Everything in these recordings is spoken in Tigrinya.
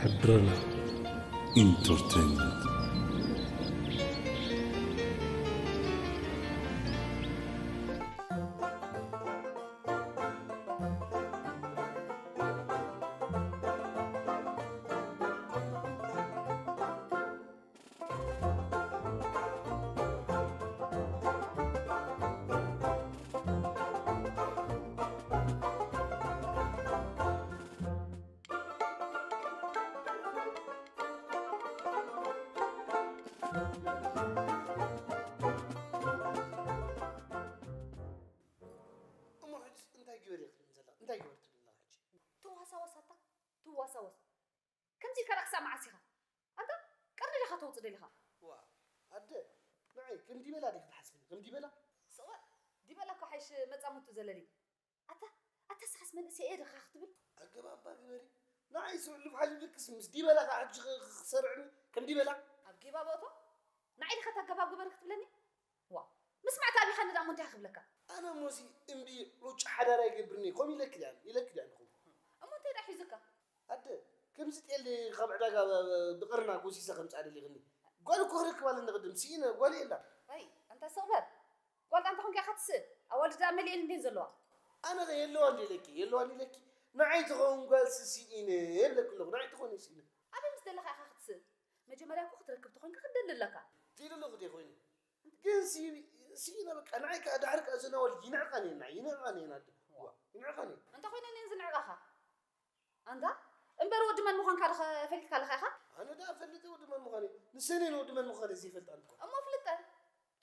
ዕድረና ኢንተርቴይንመንት። እሞ ሕጅስ እንታይ ግበር ኢኺ ትብልኒ ዘለኺ? እንታይ ግበር ትብልኒ ኣለኺ ሕጂ? ትዋሳወስ ኣታ፣ ትዋሳወስ። ከምዚ ኢልካ ደኣ ክሳብ መዓስ ኢኻ? ኣንታ ቀርኒ ዲኻ ተውጽእ ደሊኻ? ዋ፣ ኣደ፣ ንዓይ ከም ዲበላ ዲኺ ትሓስብኒ? ከም ዲበላ? ስቕ በል፣ ዲበላ እኮ ሓይሽ መጻምድቱ ዘለኒ። ኣታ፣ ኣታ ስኻስ መንእሰይ እየ ዲኻ ክትብል? ኣገባባ ግበሪ። ንዓይ ስቕ ኢሉ ብሓሊፍክስ ምስ ዲበላ ከዓ ሕጂ ኽ-፣ ኽ-፣ ክሰርዕኒ ከም ዲበላ? ኣብ ጊባቦ እቶ? ንዓይ ዲኻ ኣገባብ ግበሪ ክትብለኒ? ዋው፣ ምስማዕ ተኣቢኻኒ ደኣ እሞ እንታይ ክብለካ? ኣነ እሞሲ እምቢ ዑጭ ሓዳር ኣይገብርን እየ። ከምኡ ኢለኪ ድያ? ኢለኪ ድያ ንኹም? እሞ እንታይ ደኣ ሒዙካ? ኣደ፣ ከምዚ ጤል ካብ ዕዳጋ ብ-፣ ብ-፣ ብቐርና ጎሲሰ ከምጽኣ ደሊኽኒ? ጓል እኮ ክረክብ ኣለኒ ቅድም። ስኢነ፣ ጓል የላ። ኣይ፣ ኣንታ ስቕ በል። ጓል ዳኣ እንተኾንካ ኢኻ ትስእ። ኣዋልድ ደኣ መሊኤን እንዴን ዘለዋ። ኣነ ኸ የለዋን ዶ ኢለኪ? የለዋን ኢለኪ? ንዓይ ትኸውን ጓል ስኢነ እብለኪ ኣለኹ። ንዓይ ትኾኒ ስኢነ። ኣበይ ምስ ደለኻ ኢኻ ክትስእ? መጀመርያ እኮ ክትረክብ ተኾይንካ ክትደሊ ኣለካ። ትይሉ ኣለኹ ዶ ኮይኑ? ግን ሲ-፣ ስኢነ በቃ። ንዓይ ከኣ ዳሕር ከኣ እዘን ኣዋልድ ይንዕቐን እየን፣ ንዓይ ይንዕቐን እየን ኣደ። ዋ፣ ይንዕቐን እየን። እንተ ኮይነን እየን ዝንዕቓኻ? ኣንታ፣ እምበር ወዲ መን ምዃንካ ዶ ፈሊጥካ ኣለኻ ኢኻ? ኣነ ደኣ ፈልጠ ወዲ መን ምዃነይ? ንሰን እየን ወዲ መን ምዃነይ ዘይፈልጣን እኮ። እሞ ፍልጠን።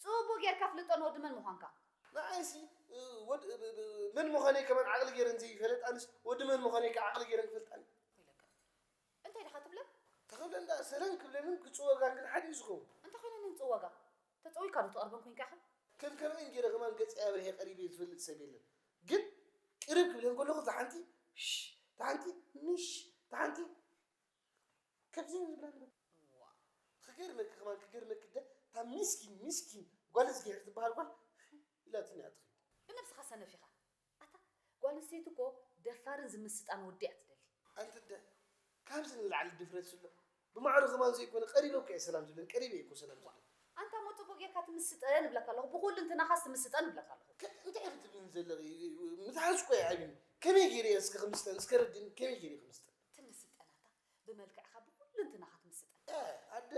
ጽቡቕ ጌርካ ፍልጠን ወዲ መን ምዃንካ። ንዓይሲ፣ እ፣ ወድ-፣ እ፣ ብ-፣ ብ-፣ መን ምዃነይ ከማን ዓቕሊ ጌረን ዘይፈለጣንስ፣ ወዲ መን ምዃነይ ከ ዓቕሊ ጌረን ክፈልጣኒ? ኢለካ። እንታይ ዲኻ ትብለን? ተኽብለን ደኣ ሰላም ክብለንን ክጽወጋን ግን ሓደ እዩ ዝኸውን። እንተ ኾይነን እየን ጽወጋ? ተጸዊካ ዶ ትቐርበን ኮንካ ኢኻ? ከም ከመይን ጌረ ከማን ገጸይ ኣብሪሀ ቀሪበ ዝፈልጥ ሰብ የለን። ግን ቅርብ ክብለን ከለኹ እታ ሓንቲ፣ ሽ፣ እታ ሓንቲ፣ ምሽ፣ እታ ሓንቲ፣ ከምዚ እየን ዝብላ ኣለዋ። ዋ። ክገርመኪ ከማን ክገርመኪ ደ፣ እታ ሚስኪን፣ ሚስኪን ጓል እዝግሄር ትበሃል ጓል ኢላትኒ እያ ትኸይድ። ብነብስኻ ሰነፍ ኢኻ። ኣታ ጓል ኣንስተይቲ እኮ ደፋርን ዝምስጣን ወዲ እያ ትደሊ። ኣንቲ ደ፣ ካብዚ ንላዕሊ ድፍረት ስሎ? ብማዕረ ከማን ዘይኮነ ቀሪበ እኮ እየ ሰላም ዝብለን፣ ቀሪበ እየ እኮ ሰላም ዝብለን። ኣንታ እሞ ጽቡቕ ጌርካ ትምስጠን እብለካ ኣለኹ፣ ብኹልንትናኻስ ትምስጠን እብለካ ኣለኹ። ከ-፣ እንታይ ኢኺ ትብልኒ ዘለኺ? ምትሓዝ እኮ እየ ኣብዩኒ። ከመይ ገይረ እየ እስከ ክምስጠን? እስከ ረድእኒ፣ ከመይ ገይረ እየ ክምስጠን? ትምስጠን ኣታ፣ ብመልክዕኻ ብኹልንትናኻ ትምስጠን። እ፣ ኣደ፣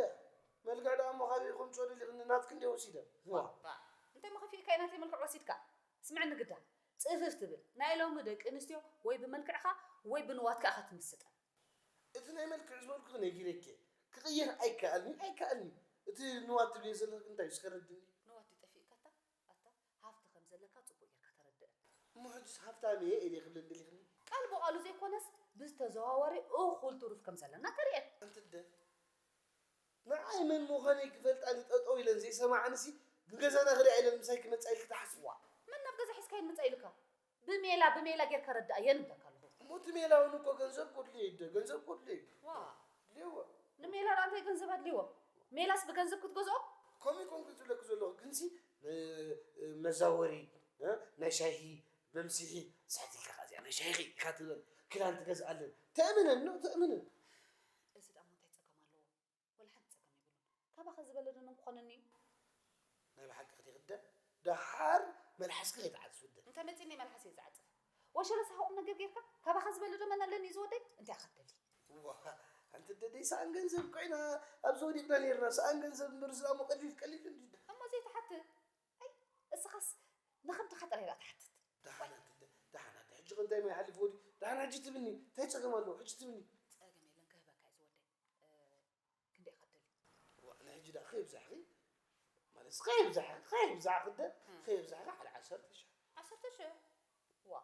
መልክዕ ደኣ እሞ ካበይ ከምጽኦ ደሊኽኒ? ናትኪ እንድየ ወሲደ። ዋ። ባ፣ እንታይ እሞ ከፊእካ እዩ ናተይ መልክዕ ወሲድካ? ስምዕኒ ግዳ፣ ጽፍፍ ትብል። ናይ ሎሚ ደቂ ኣንስትዮ ወይ ብመልክዕኻ ወይ ብንዋትካ ኢኻ ትምስጠን። እቲ ናይ መልክዕ ዝበልኩኺ ነጊረኪ እየ። ክቕየር ኣይከኣልኒ፣ ኣይከኣልኒ። እቲ ንዋት ትብልዮ ዘለኺ እንታይ እዩ? እስከ ረድኒ። ንዋት ድዩ ጠፊእካ ኣታ? ኣታ ሃፍቲ ከም ዘለካ ጽቡቕ ጌርካ ተረድእ። እሞ ሕጅስ ሃፍታም እየ ኢለ ክብለን ደሊኽኒ? ቃል ብቓሉ ዘይኮነስ ብዝተዘዋወሪ እኹል ትሩፍ ከም ዘለና ተርእየን። ኣንቲ ኣደ፣ ንዓይ መን ምዃነይ ክፈልጣኒ ጠጠው ኢለን ዘይሰማዓንሲ፣ ንገዛና ክሪኣ ኢለን ምሳይ ክመጻ ኢልኪ ትሓስቢ? ዋ፣ መን ናብ ገዛ ሒዝካየን ምጻ ኢሉካ? ብሜላ፣ ብሜላ ጌርካ ረድኣየን እብለካ ኣለኹ። እሞ እቲ ሜላ እውን እኮ ገንዘብ ጎድልዮ እዩ፣ ገንዘብ ጎድልዮ እዩ። ዋ። ድልየዎ። ንሜላ ደኣ እንታይ ገንዘብ ኣድልይዎ? ሜላስ ብገንዘብ ክትገዝኦ? ከምኡ ይኮንኩ ዝብለኪ ዘለኹ፣ ግንሲ፣ እ፣ እ፣ መዛወሪ፣ እ፣ ናይ ሻሂ፣ መምስሒ፣ ስሕት ኢልካ ከኣ እዚኣ ናይ ሻሂ ኢልካ ትበል፣ ክዳን ትገዝኣለን። ተእምነን፣ ኖ፣ ተእምነን። እዚ ደኣ እሞ እንታይ ጸገም ኣለዎ? ወላ ሓንቲ ጸገም የብሉን። ካባኻ ዝበለ ዶ መን ክኾነኒ እዩ? ናይ ብሓቂ ክትክደ፣ ደሓር መልሓስኪ ከይትዓጽፊ ወደ። እንተ መጺኒ መልሓስ እየ ዝዓጽፍ። ወሸለ ሳሕቑም ነገር ጌርካ፣ ካባኻ ዝበለ ዶ መን ኣለኒ እዩ ዝወደይ? እንታይ ኢኻ ትደሊ? ዋ፣ ኣንቲ ደደይ ሰኣን ገንዘብ ኮይና፣ ኣብዚ ወዲቕና ኔርና፣ ሰኣን ገንዘብ እምበር ዝኣሞ ቀሊል፣ ቀሊል እንዲ። እሞ ዘይትሓትት። ኣይ፣ እስኻስ ንኸብድኻ ጥራይ ደኣ ትሓትት። ደሓን ኣንቲ ደ-፣ ደሓን ኣንቲ፣ ሕጂ ከ እንታይ ማይ ሓሊፍዎ ድዩ? ደሓን ሕጂ ትብኒ፣ እንታይ ጸገም ኣለዎ? ሕጂ ትብኒ። ጸገም የለን፣ ክህበካ እየ ዝወደይ። እ፣ ክንደይ ኢኻ ትደሊ? ዋ፣ ንሕጂ ደኣ ከየብዛሕኺ፣ ማለት ከየብዛሕ-፣ ከየብዛሕኺ ደ-፣ እም። ከየብዛሕኺ ሓደ ዓሰርተ ሽሕ። ዓሰርተ ሽሕ? ዋ፣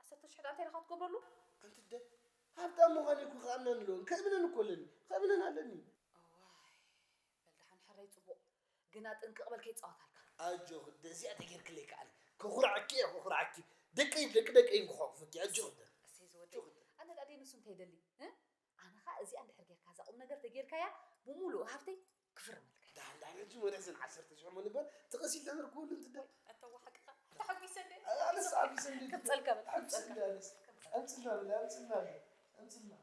ዓሰርተ ሽሕ ደኣ እንታይ ኢኻ ትገብረሉ? ኣንቲ ደ-፣ ሃብታም ምዃነይ እኮ ክኣምነኒ ኣለዎ። ከእምነን እኮ ኣለኒ። ከእምነን ኣለኒ። እዋይ፣ በል ደሓን ሕራይ ጽቡቕ። ግና ጥንቅቕ በል ከይጻወታልካ። ኣጆኺ ደ-፣ እዚኣ ተጌርክለይ ከኣ ኣነ። ከኹርዓኪ እየ፣ ከኹርዓኪ። ደቀይ፣ ደቂ ደቀይ እንክኾቕፍኪ። ኣጆኺ ደ-፣ እሰይ ዝወደይ። ኣጆኺ ደ-፣ ኣነ ደኣ ደይ ንሱ እንታይ ይደሊ? እ? ኣነ ኸኣ እዚኣ እንድሕር ጌርካ፣ እዛ ቁም ነገር ተጌርካያ፣ ብምሉእ ሃብተይ ክፍርመልካ እየ። ደሓን፣ ደሓን፣ ሕጂ ወደ እዘን ዓሰርተ ሽሕ እሞ ንግበር፣ ተቐሲልና ንርክበሉ እንትደ-፣ ኣታ ሓቅኻ፣ ተሓጒሰ እንደ። ኣነስ ተሓጒሰ እንደ። ክብጸልካ በል፣ ተሓጒሰ ክብጸልካ። እንደ ኣነስ። ኣምጽልና በል፣ ኣምጽልና በል፣ ኣምጽልና።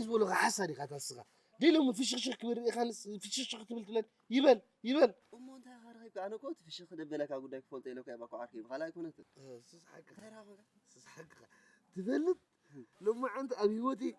ዝበሉኻ ሓሳድ ኢኻ ታስኻ። ደይሎሚ ፍሽኽሽኽ ክብል ርኢኻንስ ፍሽኽሽኽ ትብል ትለን። ይበል፣ ይበል። እሞ እንታይ ኢኻ ረኺብካ? ኣነ እኮ እቲ ፍሽኽ ደበለካ ጉዳይ ክፈልጦ ኢለ እኮ እየ ባኮ ዓርከይ፣ ብኻልእ ኣይኮነትን። እ፣ ስስ ሓቅኻ። እንታይ ረኺብካ? ስስ ሓቅኻ። ትፈልጥ? ሎማዓንቲ ኣብ ህይወተይ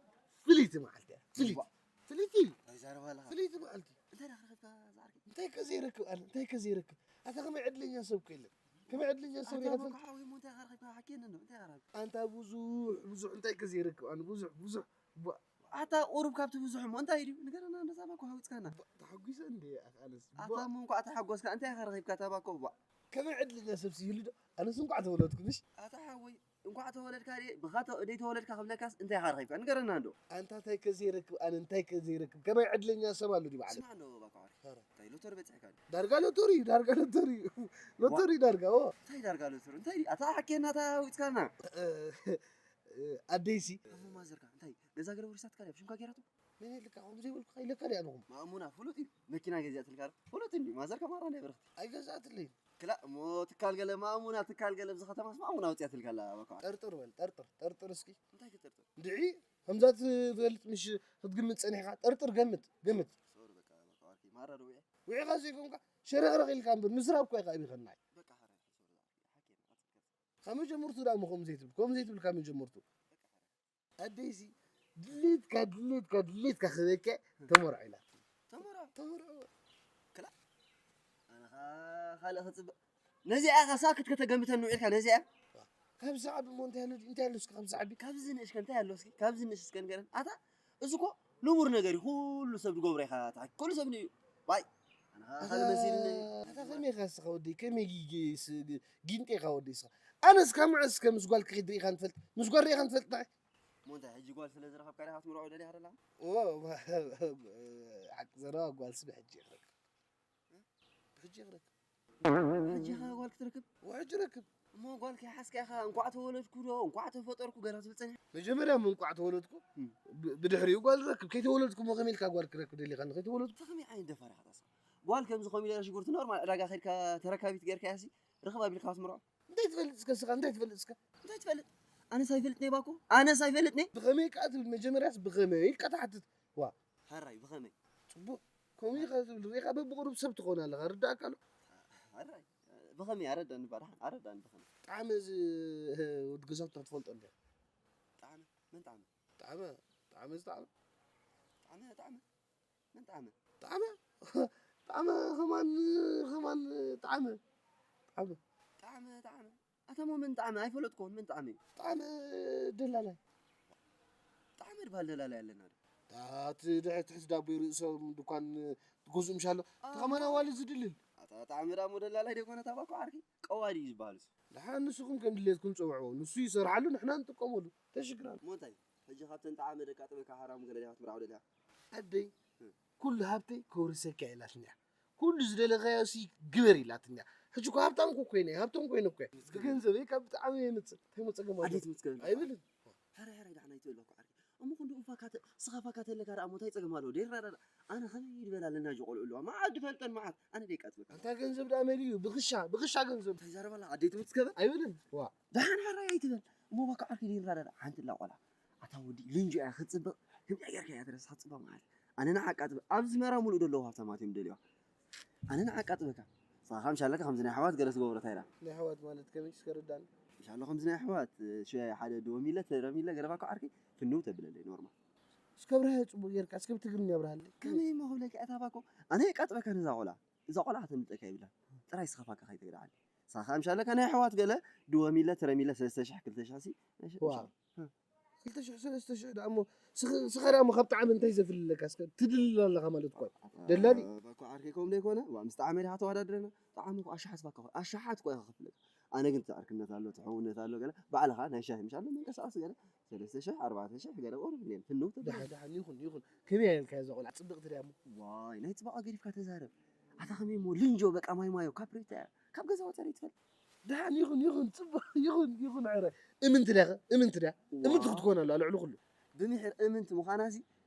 ፍልይቲ መዓልቲ እያ። ፍልይቲ። ዋ። ፍልይቲ። ኣይዛረባልኻ። ፍልይቲ መዓልቲ። እንታይ ኢኻ ረኺብካ ዝዓርከይ? እንታይ ከ ዘይረክብ ኣነ? እንታይ ከ ዘይረክብ? ኣታ ከመይ ዕድለኛ ሰብ እኮ የለን። ከመይ ዕድለኛ ሰብ ኣታ ሪኢኻ ባኮ ትፈልጥ? ሓወይ፣ እሞ እንታይ ኢኻ ረኺብካ? ሓኪየኒ እንዶ፣ እንታይ ኢኻ ረኺብካ? ኣንታ ብዙሕ፣ ብዙሕ እንታይ ከ ዘይረክብ ኣነ? ብዙሕ፣ ብዙሕ። ቧ። ኣታ ቁሩብ ካብቲ ብዙሕ እሞ እንታይ ድዩ? ንገረና፣ ነዛ ባኮ ሓዊጽካና። ቧ፣ ተሓጒሰ እንደ ኣነስ። ቧ። ኣታ እሞ እንኳዕ ተሓጎስካ፣ እንታይ ኢኻ ረኺብካ? ኣታ ባኮ፣ ቧ። ከመይ ዕድለኛ ሰብሲ ይህሉ ዶ? ኣነስ እንኳዕ ተወለድኩ፣ ምሽ? ኣታ ሓወይ፣ እንኳዕ ተወለድካ ድየ? ብኻ ተ-፣ ደይተወለድካ ክብለካስ እንታይ ኢኻ ረኺብካ? ንገረና እንዶ። ኣንታ እንታይ ከ ዘይረክብ፣ ኣነ እንታይ ከ ዘይረክብ? ከመይ ዕድለኛ ሰብ ኣሎ ድዩ ብዓለም? ስማዕ እንዶ ባኮ ዓርከይ። ኧረ። እንታይ ሎተሪ በጺሕካ ድዩ? ዳርጋ ሎተሪ እዩ፣ ዳርጋ ሎተሪ እዩ። ሎተሪ ዋ። ዳርጋ፣ ኦ። እንታይ ዳርጋ ሎተሪ? እንታይ ድዩ? ኣታ ሓኬና፣ ኣታ ሓዊጽካና። እ፣ ኣደይሲ። እሞ ማዘርካ እንታይ ገዛ ገለ ወሪሳትካ ድያ? ብሽምካ ገይራቶ? መን ኢልካ? ከምኡ ዘይበልኩኻ ኢለካ ድየ ኣነ? ማእሙና ፍሉጥ እዩ። መኪና ገዚኣትልካ ዶ? ፍሉጥ እንድዩ። ማዘርካ ማራ ናይ በረኽቲ። ኣይገዛእትለይን። ክላእ እሞ ትካል ገለ ማእሙና፣ ትካል ገለ ኣብዚ ከተማስ ማእሙና ኣውጺኣትልካ ኣላ ባኮ ዓርከይ። ጠርጥር በል፣ ጠርጥር፣ ጠርጥር እስኪ። እንታይ ክጥርጥር? እንድዒ ከምዛ ትፈልጥ ምሽ ክትግምት ጸኒሕካ? ጠርጥር፣ ገምት፣ ገምት። ሶሪ በቃ ባኮ ዓርከይ፣ ማራ ዶ ውዒ? ውዒኻ ዘይኮንካ ሸረኽረኽ ኢልካ እምበር ምስራብ እኮ ኢኻ ኣቢኸናይ። በቃ ሓራይ፣ ሶሪ፣ ሓኪም፣ ሓኪም። ካብ መጀመርቱ ደኣ እሞ ከምኡ ዘይትብል፣ ከምኡ ዘይትብል ካብ መጀመርቱ። ኣደይሲ ድሌትካ፣ ድሌትካ፣ ድሌትካ ክበከ ተመርዖ ኢላትኒ። ተመርዖ? ተመርዖ። ክላ-፣ ኣነ ኸ ካልእ ክጽበ-፣ ነዚኣ ኢኻ ሳክት ከተገምተኒ ውዒልካ፣ ነዚኣ? ካብዚ ዓቢ እሞ እንታይ ኣሎ፣ እንታይ ኣሎ እስኪ ካብዚ ዓቢ? ካብዚ ንእሽ ከ እንታይ ኣሎ እስኪ? ካብዚ ንእሽ እስከ ንገረን። ኣታ፣ እዚ እኮ ንቡር ነገር እዩ። ኩሉ ሰብ ዝገብሮ ኢኻ፣ ኣታ፣ ኩሉ ሰብ ንዩ። ዋይ፣ ኣነ ኸ ካልእ መሲልኒ። ኣታ፣ ከመይ ኢኻ እስኻ ወደይ? ከመይ ጊ-፣ ጊ-፣ ስ-፣ ጊ-፣ ጊንጤ ኢኻ ወደይ እስኻ? ኣነስ ካብ መዓስ እስከ ምስ ጓል ክኸይድ ርኢኻን ትፈልጥ? ምስ ጓል ርኢኻን ትፈልጥ ንዓይ? እሞ እንታይ፣ ሕጂ ጓል ስለ ዝረኸብካ ዲኻ ክትምርዖ ደሊኻ ዘለኻ? ኦ፣ ሓቂ ዘረባ ጓልሲ ብሕጂ ይኽረክ። ብሕጂ ይኽረክ። ሕጂ ኢኻ ጓል ክትረክብ? ወሕጂ ረክብ። እሞ ጓል ከይሓዝካ ኢኻ እንኳዕ ተወለድኩ ዶ፣ እንኳዕ ተፈጠርኩ ገና ትብል ጸኒሕካ? መጀመርያ እሞ እንኳዕ ተወለድኩ፣ እም። ብ-፣ ብድሕሪኡ ጓል ረክብ። ከይተወለድኩ እሞ ከመይ ኢልካ ጓል ክረክብ ደሊኻ? ከይተወለድኩ? እንታይ ከመይ ዓይነት ደፋር ኢኻ ታስኻ? ጓል ከምዚ ከመይ ኢላ ሽጉርቲ ኖርማል ዕዳጋ ከይድካ ተረካቢት ጌርካያሲ ርኽብ ኣቢልካ ክትምርዖ? እንታይ ትፈልጥ እስከ ስኻ? እንታይ ትፈልጥ እስከ? እንታይ ትፈልጥ? ኣነስ ኣይፈልጥን እየ ባኮ። ኣነስ ኣይፈልጥን እየ። ብኸመይ ከኣ ትብል? መጀመርያስ ብኸመይ ኢልካ ትሓትት? ዋ። ሃራይ፣ ብኸመይ? ጽቡቕ። ከምኡ ኢኻ ትብል። ሪኢኻ በብቕሩብ ሰብ ትኾን ኣለኻ። ርዳእካ ኣሎ። ሃራይ፣ ብኸመይ? ኣረዳኒ እባ ደሓን፣ ኣረዳኒ ብኸመይ? ጣዕመ እዚ ወዲ ገዛውትና ትፈልጦ እንድያ? ጣዕመ? መን ጣዕመ? ጣዕመ፣ ጣዕመ ዝጣዕመ? ጣዕመ፣ ጣዕመ። መን ጣዕመ? ጣዕመ? ጣዕመ ኸማን፣ ኸማን ጣዕመ። ጣዕመ። ጣዕመ፣ ጣዕመ። ኣታ እሞ መን ጣዕመ? ኣይፈለጥኩዎን። መን ጣዕመ እዩ? ጣዕመ ደላላይ። ጣዕመ ድበሃል ደላላይ ኣለና ዶ? ኣታ እቲ ድሕሪ ትሕቲ ዳቦ ርእሶም ድኳን ትገዝኡ ምሽ ኣሎ? ኣታ እቲ ኸማን ኣዋልድ ዝድልል። ኣታ ጣዕመ ደኣ እሞ ደላላይ ደይኮነ፣ እታ ባኮ ዓርኪ ቀዋዲ እዩ ዝበሃል እሱ። ደሓን ንስኹም ከም ድሌትኩም ጸውዕዎ። ንሱ ይሰርሓሉ፣ ንሕና ንጥቀመሉ። ተሽግር ኣሎ። እሞ እንታይ? ሕጂ ካብተን ጣዕመ ደቂ ኣጥበካ ሓራሙ ገለ ዲኻ ክትምርዓው ደሊኻ? ኣደይ፣ እ። ኩሉ ሃብተይ ከውርሰኪ እያ ኢላትኒ እያ። ኩሉ ዝደለኻዮ ሲ ግበር ኢላትኒ እያ። ሕጂ እኮ ሃብታም እኮ ኮይነ፣ ሃብታም ኮይነ እኮ እየ። ብገንዘበይ ካብ ብጣዕሚ እየ የምጽእ። እንታይ እሞ ጸገም ኣለዎ? ኣዴት ምጽገብ። ኣይብልን። ሕራይ፣ ሕራይ፣ ደሓን ኣይትበል እኮ ዓርከይ። እሞ ክንድኡ እኳ ካተ-፣ ስኻ እኳ ካተለካ ደኣ እሞ እንታይ ጸገም ኣለዎ? ደይረዳዳእ። ኣነ ከመይ ይበላ ኣለና እጂ ቆልዑ ኣለዋ። መዓት ድፈልጠን መዓት። ኣነ ደይቃጥበካ። ኣንታ ገንዘብ ደኣ መሊኡ፣ ብኽሻ፣ ብኽሻ ገንዘብ። እንታይ ይዛረብ ኣላ? ኣዴት ምጽገበ? ኣይብልን። ዋ። ደሓን ሕራይ ኣይትበል። እሞ እባካ ዓርከይ ደይረዳዳእ። ሓንቲ ኣላ ቆልዓ። ኣታ ወዲ ልንጆ እያ ክትጽብቕ። ከምዚኣ ጌርካ እያ ትረስሓ ትጽብቕ ማለት። ኣነ ንዓ ኣቃጥበ። ኣብዚ መራ ሙሉእ ደለዉ ሃብታማት እዮም ደልዋ። ኣነ ንዓ ኣቃጥበካ። ንስኻ ምሽ ኣለካ ከምዚ ናይ ኣሕዋት ገለ ትገብሮ እንታይ ኢላ? ናይ ኣሕዋት ማለት ከመይ እስከ ርዳኒ? ምሽ ኣሎ ከምዚ ናይ ኣሕዋት፣ ሸ-፣ ሓደ ድወ ሚለ፣ ተረ ሚለ፣ ገለ እባካ ዓርከይ ፍንው ተብለለይ ኖርማል። እስከ ኣብርሃ ጽቡቅ ጌርካ፣ እስከ ብትግርኛ ኣብርሃለይ። ከመይ እሞ ክብለካ እታ ባኮ? ኣነ የቃጥበካ ነዛ ቆልዓ። እዛ ቆልዓ ተምልጠካ ይብላ። ጥራይ ስኻ ባካ ከይተግድዓኒ። ንስኻ ምሽ ኣለካ ናይ ኣሕዋት ገለ ድወ ሚለ፣ ተረ ሚለ፣ ሰለስተ ሽሕ፣ ክልተ ሽሕ ሲ፣ ናይ ሽ-፣ ዋ። ምሽ ኣሎ። ክልተ ሽሕ፣ ሰለስተ ሽሕ ደኣ እሞ፣ ስኽ-፣ ስኻ ደኣ እሞ ካብ ጣዕሚ እንታይ ዘፍልለካ? እስከ ትድልል ኣለኻ ማለት እኮ እዩ። ደላሊ። ባኮ ዓርከይ ከምኡ ዘይኮነ፣ ዋ፣ ምስ ጣዕመ ዲኻ ተወዳድረና? ጣዕሚ እኮ ኣሽሓት ባኮ፣ ኣሽሓት እኮ እየ ከኽፍለካ። ኣነ ግን እቲ ዕርክነት ኣሎ፣ እቲ ሕውነት ኣሎ፣ ገለ ባዕልኻ ናይ ሻሂ ምሽ ኣሎ፣ መንቀሳቐሲ ገለ፣ ሰለስተ ሽሕ፣ ኣርባዕተ ሽሕ፣ ገለ ቁሩብ እኔም፣ ፍንው ተብሎ። ደሓን፣ ደሓን፣ ይኹን፣ ይኹን። ከመይ ኣየልካዮ እዛ ቆልዓ? ጽብቕቲ ድያ እሞ? ዋይ፣ ናይ ጽባቐ ገዲፍካ ተዛረብ። ኣታ ከመይ እሞ፣ ልንጆ፣ በቃ፣ ማይ ማዮ፣ ካፕሬታ እያ። ካብ ገዛ ወጻ ዘይትፈልጥ። ደሓን፣ ይኹን፣ ይኹን፣ ጽቡቕ፣ ይኹን፣ ይኹን፣ ዕረ። እምንቲ ድያ ኸ? እምንቲ ድያ? እምንቲ ዋ። ክትኮን ኣለዋ፣ ልዕሊ ኩሉ። ብምሒር እምንቲ ምዃናሲ፣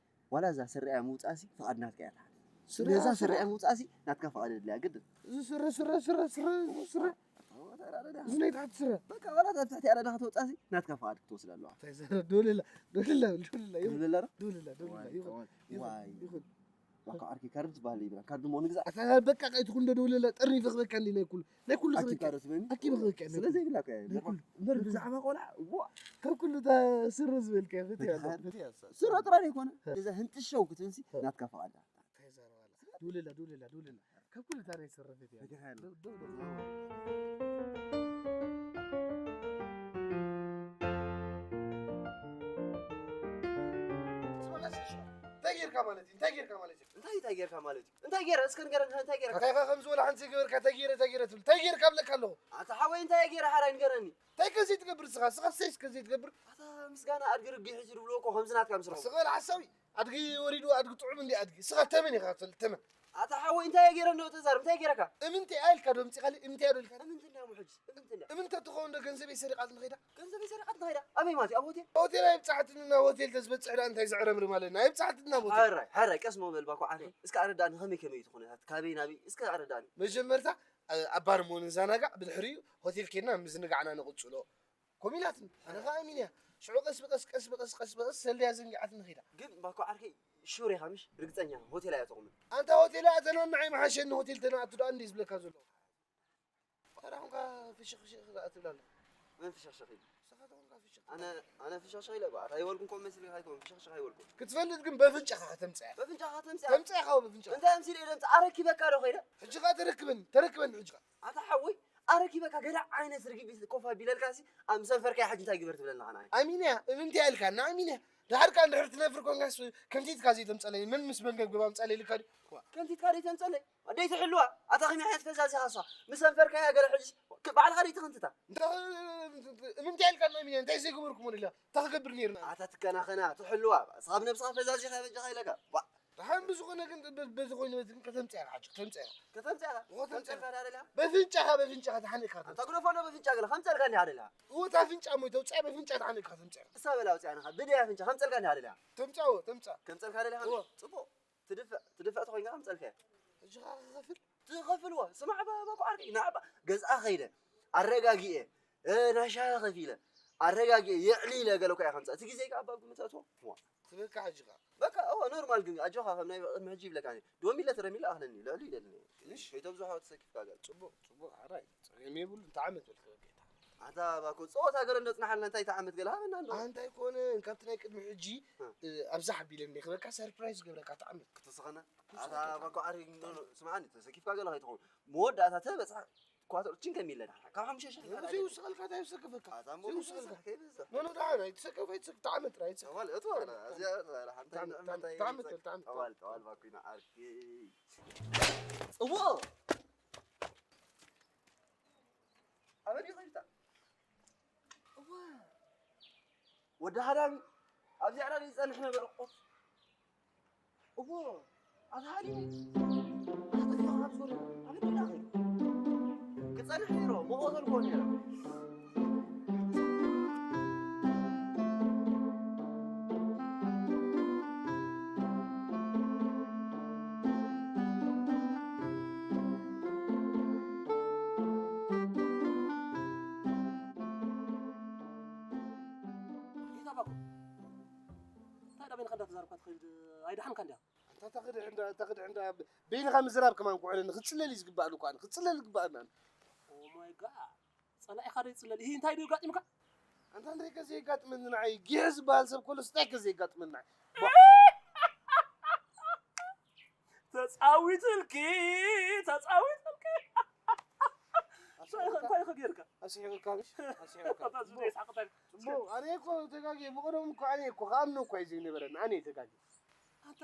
ዋላ እዛ ስረኣ ምውጻእሲ፣ ፍቓድ ናትካ እያ ትሓት። ስረኣ ነዛ ስረኣ ስረኣ። ምውጻእሲ፣ ናትካ ፍቓድ የድልያ፣ ግድን። እዚ ስረ፣ ስረ፣ ስረ፣ ስረ፣ እዚ ስረ። ኣታ እዚ ናይ ታሕቲ ስረ። በቃ፣ ዋላ ኣብ ትሕቲ ኣረዳ ከተውጻሲ ናትካ ፍቓድ ክትወስድ ኣለዋ። እንታይ ዘረ-፣ ዶልላ፣ ዶልላ፣ ዶልላ፣ ይኹን። ዶልላ ዶ? ዶልላ፣ ዶልላ፣ ዋይ፣ ይኹን፣ ዋይ፣ ይኹን፣ ዋይ። ይኹን። ዋካ ዓርከይ፣ ካርድ ዝበሃል ይብላ። ካርድ እሞ ንግዛእ። ኣታ በቃ፣ ከይትኹን ዶ ዶልላ፣ ጠርኒፈ ክበካ እንዲ ናይ ኩሉ። ናይ ኩሉ ኣኪብካ ክበካ። ዶ ትበኒ? ኣኪበ ክበካ፣ ናይ ስለዚ ኩሉ። ይብላካ እየ። ናይ ኩሉ። እምበር ብዛዕባ ቆልዓ፣ ዋ። ካብ ኩሉ እታ ስረ ዝበልካዮ፣ ፈትያ በቃ፣ ኣሎ፣ ፈትያ እሳ። ስረ ጥራይ ኣይኮነ። ሀ። እዛ ህንጥሸው ክትብልሲ ሀ። ናትካ ፍቓድ። እንታይ ዘረባ ኣላ? ዱልላ፣ ዱልላ፣ ዱልላ። ካብ ኩሉ ታሪክ ዝሰረፈት እያ። ፈቲሓ ኣሎ። ደው፣ ደው፣ ደው። ስማዕ፣ ስማዕ፣ ስማዕ። እንታይ ጌርካ ማለት እዩ? እንታይ ጌርካ ማለት እዩ? እንታይ፣ እንታይ ጌርካ ማለት እዩ? እንታይ ጌረ? እስከ ንገረኒ፣ እንታይ ጌረ? እንታይ ኢኻ ከምዚ ወላ ሓንቲ ዘይገበርካ፣ እንታይ ጌረ፣ እንታይ ጌረ ትብል? እንታይ ጌርካ እብለካ ኣለኹ? ኣታ ሓወይ፣ እንታይ ጌረ ሓራይ ንገረኒ? እንታይ ከ ዘይትገብር ንስኻ? ንስኻ ሰይስ ከ ዘይትገብር? ኣታ ምስጋና ኣድጊ ርጊ ሒዙ ዝብልዎ እኮ ከምዚ ናትካ ምስ ረኸብኩ። ስቕ በል ሓሳዊ። ኣድጊ ወሪዱ፣ ኣድጊ ጥዑም እንዲ ኣድጊ። ስኻ ተመን ኢኻ ትፈልጥ፣ ተመን። ኣታ ሓወይ፣ እንታይ እየ ገይረ እንዶ ተዛረብ? እንታይ ገይረካ? እምንቲ ኣያ ኢልካ ዶ ኣምጺኻለይ? እምንቲ እያ ዶ ኢልካ? እምንቲ እንዳ ምሕጅ፣ እምንቲ እንዳ። እምንቲ ትኸውን ዶ ገንዘበይ ሰሪቓት ንኸይዳ? ገንዘበይ ሰሪቓት ንኸይዳ? ኣበይ ማለት እዩ? ኣብ ሆቴል? ሆቴል ኣይብጻሕትኒ፣ ናብ ሆቴል ተዝበጽሕ ደኣ እንታይ ዘዕረምርም ኣለና? ኣይብጻሕትኒ ናብ ሆቴል። ሓራይ፣ ሓራይ፣ ቀስ ሞ በል ባኮ ዓርከይ። እስከ ኣረዳእኒ፣ ከመይ ከመይ እዩ እቲ ኩነታት? ካበይ ናበይ? እስከ ኣረዳእኒ። መጀመርታ፣ ኣ-፣ ኣብ ባር እሞ ንዘናጋዕ፣ ብድሕሪኡ ሆቴል ኬድና ምዝንጋዕና ንቕጽሎ። ከምኡ ኢላትኒ። ኣነ ኸኣ ኣሚነያ። ሽዑ ቀስ ብቐስ፣ ቀስ ብቐስ፣ ቀስ ብቐስ ሰልድያ ዘንጊዓትኒ ኸይዳ። ግን ባኮ ዓርከይ ሹር ኢኻ ምሽ? ርግጸኛ ሆቴል እያ ትቑምን። ኣንታ ሆቴል እያ ተናንዓይ መሓሸኒ ሆቴል ተናኣቱ ደኣ እንድየ ዝብለካ ዘለኹ። ተራ ኹንካ ፍሽኽ ፍሽኽ ደኣ ትብል ኣላ። መን ፍሽኽሽኽ ኢሉ? ንስኻ ተኾንካ ፍሽኽ ኣነ፣ ትብል። ኣነ ፍሽኽሽኽ ኢለ እባ፣ ኣይበልኩን ኮም መሲልካ ኣይኮን፣ ፍሽኽሽኽ ኣይበልኩን። ክትፈልጥ ግን በፍንጫኻ ከተምጽያ። በፍንጫኻ ተምጽያ? ተምጽያ ኢኻ በፍንጫኻ። እንታይ ኣምሲለ ኢለ ምጽ-፣ ኣረኪበካ ዶ ኸይደ? ሕጂ ኸኣ ተረክበኒ፣ ተረክበኒ ሕጂ ኸኣ። ኣታ ሓወይ፣ ኣረኪበካ ገለ ዓይነት ርግቢት ኮፍ ኣቢለልካ ሲ፣ ኣብ ምሰንፈርካያ ሕጂ እንታይ ግበር ትብለና ኸኣ ንዓይ? ኣሚንያ፣ እምንትያ ኢልካ፣ ንኣሚንያ። ደሓር ከኣ እንድሕር ትነፍር ኮንካስ፣ ከምቲትካ ዘይተምጸለይ፣ መን ምስ መን ገብገብ ኣምጸለይ ኢልካ ድዩ? ዋ። ከምቲትካ ዘይተምጸለይ? ኣደይ ትሕልዋ፣ ኣታ ከመይ ዓይነት ፈዛዝ ኢኻ እሷ? ምሰንፈርካያ ገለ ሕጂ ክ-፣ ባዕልኻ ደይ ትኸንትታ? እንተ-፣ እምንትያ ኢልካ፣ ንኣሚንያ፣ እንታይ ዘይገበርኩሞ ኢላ? እንታይ ክገብር ነይርና? ኣታ ትከናኸና፣ ትሕልዋ፣ እስኻ ብነብስኻ ፈዛዝ ኢኻ በጃኻ ኢለካ። ዋ። ደሓን ብዝኾነ ግን በ-፣ በዚ ኮይኑ በዚ ግን ከተምጽያ ኢኻ፣ ሓጂ፣ ከተምጽያ ኢኻ። ከተምጽያ ኢኻ? እዎ፣ ተምጽያ። ከምጸልካ ዳደላ? በፍንጫኻ፣ በፍንጫኻ ተሓኒቕካ ኣንታ ተምጽያ። ግደፎ፣ በፍንጫ ገለ ከምጸልካ እንዲ ኣደላ? እዎ፣ እታ ፍንጫ እሞ ተውጽያ፣ በፍንጫ ተሓኒቕካ ተምጽያ ኢኻ። እሳ በላ ኣውጽያ ንኻ፣ ብደያ ፍንጫ ከምጸልካ እንዲ ኣደላ? ተምጽያ፣ እዎ፣ ተምጽያ። ከምጸልካ ደሊኻ? እዎ። ጽቡቕ። ትድፍዕ፣ ትድፍዕ ተኾይንካ ከምጸልካ እያ። ሕጂ ኸኣ ክኸፍል? ትኸፍልዎ። ስማዕ፣ ባ-፣ ባኮ ዓርከይ፣ ንዓባ ገዝኣ ኸይደ፣ ኣረጋጊኤ፣ እ፣ ናይ ሻሂ ከፊለ፣ ኣረጋጊኤ፣ የዕሊለ ገለ እኮ እየ ከምጽእ። እቲ ግዜ ከኣ ኣብ ግምት ኣእትዎ። ዋ። ትበካ ሕጂ ኸኣ። በቃ፣ እወ፣ ኖርማል ግን፣ ኣጆኻ፣ ከም ናይ ቅድሚ ሕጂ ይብለካ እየ። ዶሚለ ተረሚለ ኣኽለኒ፣ ልዕሊ ይደልኒ። እሺ። ከይተብዝሖ ተሰኪፍካ ገለ። ጽቡቕ፣ ጽቡቕ፣ ሓራይ። ጸገም የብሉን፣ ተዓመት በል፣ ተበካ። ኣታ ባኮ፣ ጸወታ ገለ እንዶ ጽናሓልና፣ እንታይ ተዓመት ገለ ሃበና እንዶ። ኣንታይ ኮነ፣ ካብቲ ናይ ቅድሚ ሕጂ፣ እ። እ፣ ኣብዛ ሓቢለ እንደ ክበካ ሰርፕራይዝ ገብረካ ተዓመት። ክትስኸና? ኣታ ባኮ ዓሪ፣ ኖ፣ ኖ፣ ስምዓኒ፣ ተሰኪፍካ ገለ ከይትኸውን። መወዳእታ ተበጽሐ፣ ኳተር ችን ከሚለ ዳሕና። ካብ ሓሙሽተ ሽሕ ኖ፣ ዳሕና ዘይውስኸልካ፣ እንታይ ይውሰከፈካ? ኣታ እሞ ዘይውስኸልካ። ከይበዝሕ፣ ከይበዝሕ። ኖ፣ ኖ፣ ዳሕና፣ ኣይትሰከፍ፣ ኣይትሰከፍ፣ ተዓመት ጥራይ፣ ኣይትሰከፍ። ጠዋል፣ እትዋል፣ እዚኣ፣ ሓንቲ ተዓመት፣ ንዕመት ተዓመት፣ ኣይበዝሕ። ተዓመት፣ ተዓመት። ጠዋል፣ ጠዋል ባኮ ኢና ዓርኪ። ጽቡቕ። ኣበይ ዲኺ ኢልካ? እዋ። ወዲ ሃዳሚ፣ ኣብዚ ዕዳጋ ይጸንሕ ነበር እኮ። እዎ፣ ኣታ ሃዲሙ። ኣታ ጠፊኡ ካብ ዞረ፣ ኣበይ ዲና ኸይዱ? ክጸንሕ ነይሩ፣ መቖ ዘልኮ ነይሩ። ጌታ ባኮ፣ እንታይ ደኣ በይንኻ እንዳተዛረብካ ትኸይድ? ኣይደሓንካ እንድያ። ኣንታ ተኽድዕ እንዳ፣ ተኽድዕ እንዳ፣ በይንኻ ምዝራብ ከማን ኩዕለኒ፣ ክጽለል እዩ ዝግባእ፣ ኣነ ክጽለል ዝግባእ ኣነ። Oh my God። ጸላኢኻ ዶ ይጽለል? ይሄ እንታይ ዶ የጋጢምካ? ኣንታ እንታይ ከ ዘየጋጥመኒ ንዓይ? ጊሐ ዝበሃል ሰብ ከሎስ እንታይ ከ ዘየጋጥመኒ ንዓይ? ባ- ተጻዊትልኪ፣ ተጻዊትልኪ። እንታይ ኢኻ፣ እንታይ ኢኻ ጌርካ? ኣስሒቕካ፣ ምሽ? ኣስሒቕካ። ኣታ ዝብሎ ይስሓቕ እንታይ? ጽቡቕ፣ ኣነ እኮ ተጋግየ፣ ብቐደሙ እኮ ኣነ እኮ ክኣምኖ እኮ እዩ ዘይነበረኒ፣ ኣነ እየ ተጋግየ። ኣንታ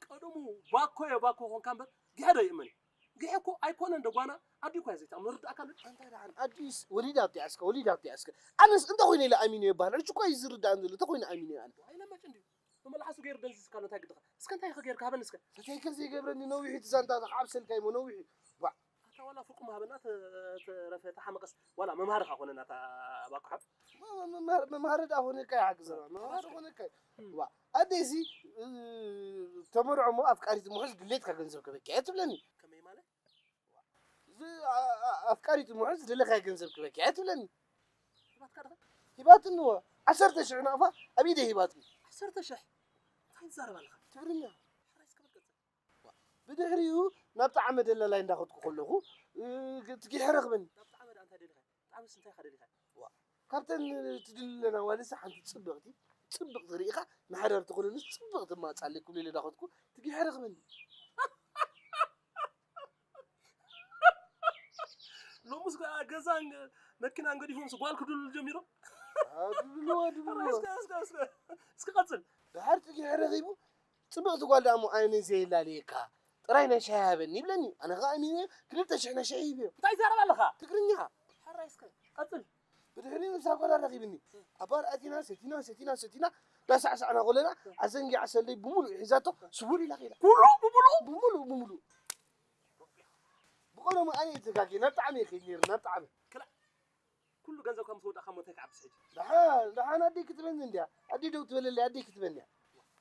ቀደሙ ባኮ እየ፣ ባኮ ኾንካ እምበር፣ ጊሐ ዶ ይእመን እዩ? ጊሐ እኮ ኣይኮነን፣ ዶ ጓና ኣዲ እኮ እያ ዘይትኣምኖ፣ ርዳእካ ኣሎ። ኣንታ ደሓን ኣዲስ ወሊዳ ኣብቲኣ እስከ፣ ወሊዳ ኣብቲኣ እስከ። ኣነስ እንተ ኾይነ ኢለ ኣሚነ ይበሃል፣ ሕጂ እኮ እዩ ዝርዳእን ዘሎ፣ እንተ ኾይነ ኣሚነ ኣነ። ኣይለመጭ እንድዩ። ብመልሓሱ ገይሩ ደንዚዝካ ኣሎ፣ እንታይ ግድኻ? እስከ እንታይ ኢኻ ጌርካ? ሃበኒ እስከ። እንታይ ከ ዘይገብረኒ ነዊሑ እቲ ዛንታ፣ ዝሓብሰልካ እሞ ነዊሑ። ባዕ። ኣታ ዋላ ፍርቁ ምሃበና ተ-፣ ተረፈ፣ ተሓመቀስ፣ ዋላ መምሃሪ ኸኣ ኾነና፣ እታ ባኮ ሓብ። መ-፣ መ-፣ መምሃሪ፣ መምሃሪ ደኣ ኾነካ ይሓግዘና። መምሃሪ ኾነካ። እም። ዋ፣ ኣደይሲ፣ እ፣ ተመርዖ እሞ ኣፍቃሪት ምሑዝ ድሌትካ ገንዘብ ከበኪ እያ ትብለኒ። ከመይ ማለት? እዚ እ፣ ኣ-፣ ኣ-፣ ኣፍቃሪቱ ምውሓስ ዝደለኻዮ ገንዘብ ክበኪ ኣይትብለኒ። ሂባትካ ዲኻ? ሂባትኒ እወ። ዓሰርተ ሽሕ ናቕፋ ኣብ ኢደይ ሂባትኒ። ዓሰርተ ሽሕ? እንታይ ትዛረብ ኣለኻ? ትግርኛ። ሕራይ እስከ በል ቀጽል። ብድሕሪኡ ናብ ጣዕመ ደላላይ እንዳኸድኩ ከለኹ፣ እ፣ ትጊሐ ረኽበኒ። ናብ ጣዕመ ደኣ እንታይ ደሊኻ? ጣዕመስ እንታይ ኢኻ ደሊኻ? ዋ፣ ካብተን ትድልለና ዋልስ ሓንቲ ጽብቕቲ፣ ጽብቕቲ ርኢኻ ንሓዳር ትኾነንስ ጽብቕቲ ማጻለይ ክብሉ ኢለ እንዳኸድኩ ትጊሐ ረኽበኒ። ሎምስ ከኣ ገዛን መኪናን ገዲፎምስ ጓል ክድልሉ ጀሚሮም። አ፣ ድልልዎ፣ ድልልዎ። እስከ፣ እስከ፣ እስከ፣ እስከ ቀጽል። ድሓር ትጊሐ ረኺቡ ጽብቕቲ ጓል ደኣ እሞ ኣነ ዘየላልየካ ጥራይ ናይ ሻሂ ሃበኒ ይብለኒ። ኣነ ኸኣ ኣሚነ ክልተ ሽሕ ናይ ሻሂ ሂበዮ። እንታይ ትዛረብ ኣለኻ? ትግርኛ። ሕራይ እስከ ቀጽል። ብድሕሪኡ እዛ ጓል ኣራኺብኒ። ኣብ ባር ኣቲና ሰቲና ሰቲና ሰቲና ዳሳዕሳዕና ከለና ኣዘንጊዓ ሰለይ ብምሉእ ሒዛቶ ስውር ኢላ ኸይዳ። ኩሉ ብምሉኡ? ብምሉእ ብምሉእ። ብቐደሙ ኣነ እየ ተጋግየ፣ ናብ ጣዕመ እየ ከይድ ነይሩ፣ ናብ ጣዕመ። ክላእ። ኩሉ ገንዘብካ ምስ ወዳእካ እሞ እንታይ ክዓብስ ሕጂ? ደሓን፣ ደሓን ኣደይ ክትበኒ እንድያ። ኣደይ ደው ትበለለይ፣ ኣደይ ክትበኒ እያ።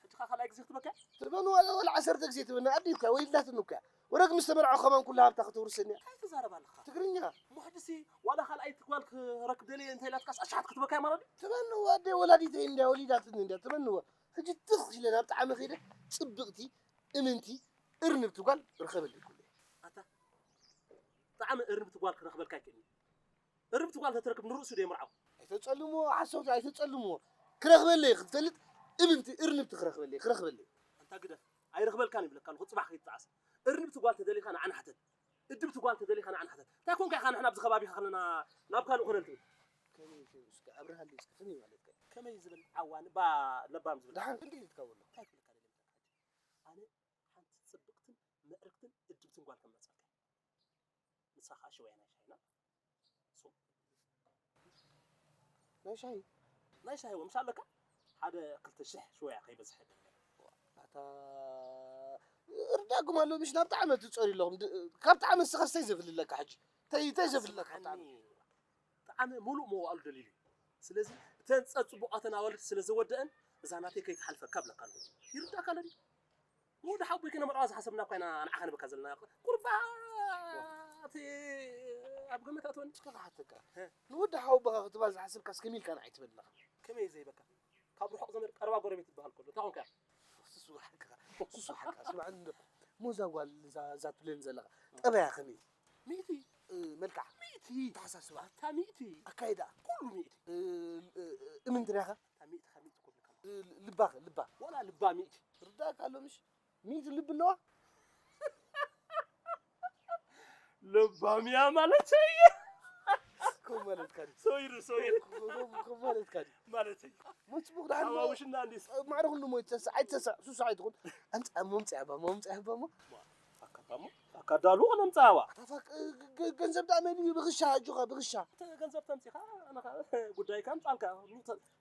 ሕጂ ኸኣ ካልኣይ ግዜ ክትበካ? ትበኒ ዋላ፣ ዋላ ዓሰርተ ግዜ ትበኒ፣ ኣደይ እኮ እያ፣ ወሊዳትኒ እኮ እያ። ወረግ ምስ ተመርዓኹ ከማን ኩላ ሃብታ ከተውርሰኒ እያ። እንታይ ትዛረብ ኣለኻ? ትግርኛ። እሞ ሕጂሲ ዋላ ካልኣይቲ ጓል ክረክብ ደልየ እንተ ኢላትካስ ኣሽሓት ክትበካ እያ ማለት ድዩ? ትበኒ እወ፣ ኣደይ ወላዲተይ እንድያ፣ ወሊዳትኒ እንድያ፣ ትበኒ እወ። ሕጂ ትኽ ኢለ ናብ ጣዕመ ከይደ፣ ጽብቕቲ፣ እምንቲ፣ እርንብቲ ጓል ርኸበለይ ኩሉ። ኣታ፣ ጣዕመ እርንብቲ ጓል ክረኽበልካ ኣይክእልን እዩ። እርንብቲ ጓል ተትረክብ ንርእሱ ዶ የምርዓው? ኣይተጸልምዎ፣ ሓሰውቲ ኣይተጸልምዎ። ክረኽበለይ ክትፈልጥ እምንቲ እርንብቲ ክረኽበለይ፣ ክረኽበለይ። ኣንታ ግደፍ፣ ኣይረኽበልካን ይብለካ ኣለኹ፣ ጽባሕ ከይትጠዓስ። እርንብቲ ጓል ተደሊኻ ንዓና ሕተት። እድብቲ ጓል ተደሊኻ ንዓና ሕተት። እንታይ ኮንካ ኢኻ ንሕና ኣብዚ ከባቢኻ ከለና ናብ ካልእ ኮነ ትብል? ከመይ፣ ከመይ፣ እስከ ኣብርሃለይ እስከ፣ ከመይ ማለትካ እዩ? ከመይ ዝብል ዓዋን፣ ባ ለባም ዝብል ደሓን ዓዋን። ክንደይ ኢልካ ወሎ? እንታይ ክብለካ ደሊኻ? ኣነ ሓንቲ ጽብቕትን ምዕርግትን እድብትን ጓል ከም መጻእካ። ንሳ ኸኣ ሽወያ ናይ ሻሂና። ሶ። ናይ ሻሂ? ናይ ሻሂ ወምሻ ኣለካ? ሓደ ክልተ ሽሕ ሽወያ ከይበዝሐ። ኣታ ርዳእኩም ኣሎ፣ ምሽ ናብ ጣዕመ ትጸሪ ኣለኹም። ድ-፣ ካብ ጣዕመ ንስኻ እንታይ ዘፍልለካ ሕጂ? እንታይ፣ እንታይ ዘፍልለካ ካብ ጣዕመ? ስምዓኒ፣ ጣዕመ ሙሉእ መዋእሉ ደሊሉ እዩ። ስለዚ እተን ጸጽቡቓተን ኣዋልድ ስለ ዘወደአን እዛ ናተይ ከይትሓልፈካ እብለካ ኣለኹ። ይርዳእካ ኣሎ ድዩ? ንወዲ ሓቦይ ከነመርዓዋ ዝሓሰብና እኳ ኢና ንዓኻ ንበካ ዘለና። ቁርባት ኣብ ገመት ኣትወኒ። እስከ ክሓተካ። እ። ንወዲ ሓወቦኻ ክትባ ዝሓሰብካስ ከመይ ኢልካ ንዓይ ትብል ኣለኻ? ከመይ ዘይበካ? ካብ ርሑቕ ዘመድ ቀረባ ጎረቤት ትበሃል ከሎ፣ እንታይ ኮንካ? ሱስ ወሓካ፣ ሱስ ወሓካ። ስማዕኒ እንዶ፣ ሞዛ ጓል እዛ፣ እዛ ትብለኒ ዘለኻ፣ ጠባያ ከመይ? ሚእቲ። እ፣ መልክዓ? ሚእቲ። ኣተሓሳስባ? ኣታ ሚእቲ። ኣካይዳ? ኩሉ ሚእቲ። እ፣ እ፣ እምንቲ ርያኻ? ኣታ ሚእቲ ካብ ሚእቲ እኮ ብልካ። እ፣ ልባኸ? ልባ? ዋላ ልባ ሚእቲ። ርዳእካ ኣሎ ምሽ? ሚእቲ ልቢ ኣለዋ? ለባም እያ ማለተይ እየ። ከም ማለትካ ድዩ? ሰው ይሩ፣ ሰው ይሩ። ከም፣ ከም ማለትካ ድዩ? ማለተይ። ሞት ጽቡቕ ደሓን ዶ? ሓዋውሽና እንዲስ። ማዕረ ኩሉ ሞት ተስዕ፣ ኣይትተስዕ፣ ሱስ ኣይትኹን። ኣምጽኣ እሞ፣ ኣምጽኣ እባ እሞ፣ ኣምጽኣ እባ እሞ። ኣካዳሞ፣ ኣካዳሉ ነምጽኣዋ። ኣታ ፋክ፣ ገ-፣ ገ-፣ ገንዘብ ደኣ መን እዩ ብኽሻ፣ ኣጆኻ ብኽሻ። እቲ ገንዘብ ተምጺኻ፣ ኣነ ኸኣ ጉዳይካ ኣምጻልካ።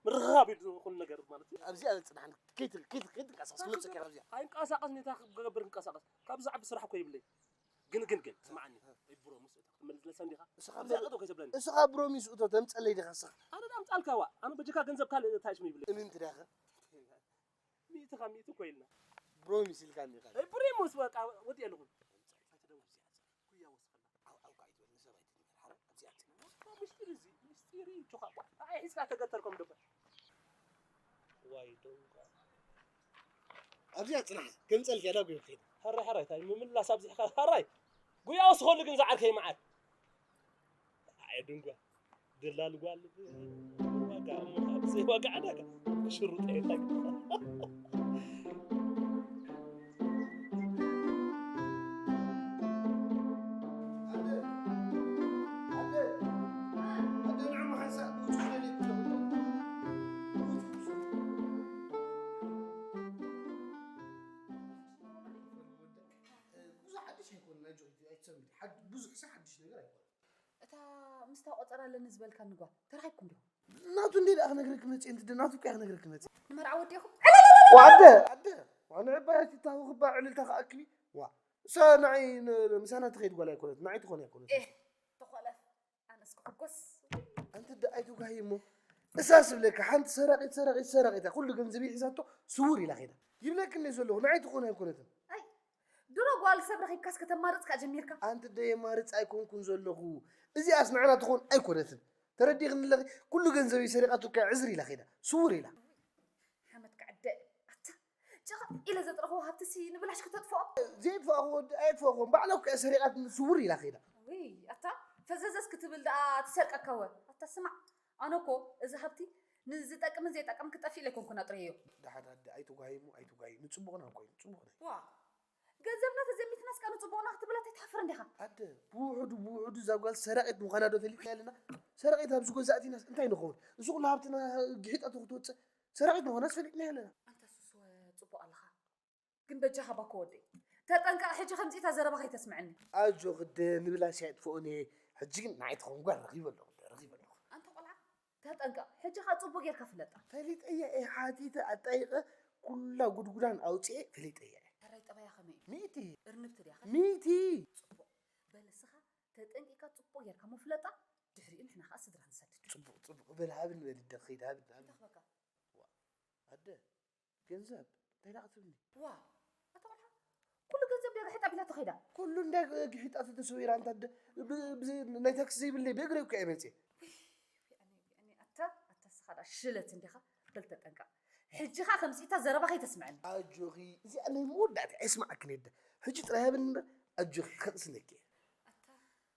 ምርኻብ እዩ ኩሉ ነገር ማለት እዩ። ኣብዚኣ ጽናሕ፣ ከይትል-፣ ከይትል-፣ ከይትንቀሳቐስ ክመጽእ ከይራ ኣብዚኣ። ኣይንቀሳቐስን እታ ክገብር ክንቀሳቐስ። ካብ ዝዓቢ ስራሕ እኮ ይብለይ። ግን፣ ግን፣ ግን፣ ስምዓኒ። እይ፣ ብሮ፣ ምስ እቶ ክትመልስ ለሰ እንዲኻ? እስኻ እዚኣ ብሮ-፣ ጠጠው ከይተብለኒ። እስኻ ብሮሚስ እቶ ተምጸለይ ዲኻ እስኻ? ኣነ ዳ ኣምጻልካ ዋ። ኣነ በጀካ ገንዘብ ካልእ ታይሽ ይብለይ። እምንቲ ዳኸ? ሚእቲ ካብ ሚእቲ እኮ ኢልና። ብሮሚስ ኢልካ እንዲኻ። እይ፣ ብሬሙስ በቃ ወዲ ኣለኹ። ኣይትደውል እዚኣ። ኩያ ወስኸላ። ዓው፣ ዓው፣ ካዓ ይትበል፣ ንሰብ ኣይትንገር፣ ሓራ፣ ኣብዚኣ ኣምጺእ። ምስጢር እዚ፣ ምስጢር እዩ፣ ቹኻ፣ ኳ፣ ኣይ፣ ሒዝካ ተገተርኮም ደበ። ዋይ፣ ደንጓ። ኣብዚኣ ጽናሕ፣ ከምጸልኪ፣ ኣዳ ጉዮ ከይድ። ሓራይ፣ ሓራይ፣ ታይ ምምላስ ኣብዚሕካ፣ ሓራይ። ጉያ ወስኸሉ ግን ዝዓርከይ መዓት። ኣይ፣ ደንጓ። ደላል ጓል ዋጋ እሞ ዘይዋጋ ዕዳጋ ሽሩጥ የብላን። ብዙሕ ሓድሽ ኣይኮነን፣ ኣጆኺ ኣይትሰንብዲ። ሓድ-፣ ብዙሕ ሲ ሓድሽ ነገር ኣይኮነን። እታ ምስታ ቆጸራ ኣለኒ ዝበልካኒ ጓል ተራኺብኩም ዲኹም? ናቱ እንዴ ደኣ ክነግረኪ መጽእ፣ እንት ናቱ እኮ እያ ክነግረኪ መጽእ። ንመርዓ ወዲእኹም? ዋዓደ፣ ዓደ፣ ዋን ዕባይ ኣቲታ ወኽባ ዕልልታ ክኣክቢ። ዋ፣ እሳ ንዓይ ን-፣ ምሳና ትኸይድ ጓል ኣይኮነት፣ ንዓይ ትኾን ኣይኮነት። ኤህ፣ ተኾለፍ፣ ኣነስ ክሕጎስ። ኣንቲ ደኣ ኣይትጓሂ እሞ። እሳ ስብለካ፣ ሓንቲ ሰራቂት፣ ሰራቂት፣ ሰራቂት እያ። ኩሉ ገንዘብ ሒዛቶ ስውር ኢላ ኸይዳ። ይብለኪ እንደ ዘለኹ፣ ንዓይ ትኾን ኣይኮነትን። ኣይ፣ ድሮ ጓል ሰብ ረኺብካስ ከተማርጽ ከኣ ጀሚርካ። ኣንቲ ደየማርጽ ኣይኮንኩን ዘለኹ። እዚኣስ ንዓና ትኾን ኣይኮነትን። ተረዲእኽኒ ኣለኺ? ኩሉ ገንዘበይ ሰሪቓቶ እኮ ዕዝር ኢላ ኸይዳ። ስውር ኢላ። ሓመድ ክዕደ። ኣታ፣ ጭቕጥ ኢለ ዘጥረኽዎ ሃብትሲ ንብላሽ ክተጥፍኦ? ዘየጥፋእኹ ወዲ ኣየጥፋእኹን። ባዕላ እኮ እያ ሰሪቓትኒ ስውር ኢላ ኸይዳ። ውይ፣ ኣታ፣ ፈዘዘስ ክትብል ደኣ ትሰርቀካወ። ኣታ፣ ስማዕ፣ ኣነ እኮ እዚ ሃብቲ ንዝጠቅምን ዘይጠቅምን ክጠፍእ ኢለ ኣይኮንኩን ኣጥረየዮ። ደሓን ኣደ፣ ኣይትጓየዩ እሞ ኣይትጓየዩ። ንጽቡቕና እኮ እዩ፣ ንጽቡቕና እዩ። ዋ፣ ገንዘብና ተዘሚትናስ ከኣ ንጽቡቕና ክትብላ ተይትሓፍር እንዲኻ? ኣደ፣ ብውሑዱ ብውሑዱ እዛ ጓል ሰራቒት ምዃና ዶ ፈሊጥና ኣለና? ሰራቒት ኣብዚ ገዛእቲናስ እንታይ ንኸውን? እዚ ኩሉ ሃብትና ግሒጣቶ ክትወጽእ ሰራቒት ምዃናስ ፈሊጥና ኣለና። ኣንታ ሱስ ጽቡቕ ኣለኻ። ግን በጃኻ ባኮ ወደይ፣ ተጠንቀቕ፣ ሕጂ ከምዚ እታ ዘረባ ከይተስምዐኒ። ኣጆኺ ኣደ፣ ንብላሽ ኣይጥፍኦን እየ። ሕጂ ግን ንዓይ ትኸውን ጓል ረኺበ ኣለኹ፣ ረኺበ ኣለኹ። ኣንታ ቆልዓ፣ ተጠንቀቕ፣ ሕጂ ኸኣ ጽቡቕ ጌርካ ፍለጣ። ፈሊጠያ እየ፣ ሓቲተ ኣጣይቐ ኩላ ጉድጉዳን ኣውጽኤ ፈሊጠያ እየ። ሕራይ ጠባያ ከመይ እዩ? ሚእቲ። እርንብቲ ድያ ኸ? ሚእቲ። ጽቡቕ። በል እስኻ ተጠንቂቕካ ጽቡቕ ጌርካ እሞ ፍለጣ፣ ድሕሪኡ ንሕና ኸኣ ስድራ ንሰድድ። ጽቡቕ፣ ጽቡቕ። በል ሃብኒ በል፣ ደኺድ ሃብኒ፣ ሃብኒ። እንታይ ክበካ? ዋ፣ ኣደ፣ ገንዘብ እንታይ ደኣ ክትብልኒ? ዋ፣ ኣታ ቆልዓ፣ ኩሉ ገንዘብ ድያ ግሒጣ ቢላ ተኸይዳ? ኩሉ እንዳ ግሒጣቶ ተሰዊራ፣ ኣንታ ኣደ፣ ብ-፣ ብ-፣ ናይ ታክሲ ዘይብለይ ብእግረይ እኮ እየ መጽየ። ውይ፣ ኣታ፣ ኣታ እስኻ ደኣ ሽለት እንዲኻ፣ በል ተጠንቀቕ። ሕጂ ኸኣ ከምዚ እታ ዘረባ ከይተስምዐኒ። ኣጆኺ፣ እዚኣ ናይ መወዳእታ ኣይስምዓክን እየ ኣደ። ሕጂ ጥራይ ሃብኒ እምበር፣ ኣጆኺ፣ ከቕስነኪ እየ። ኣታ፣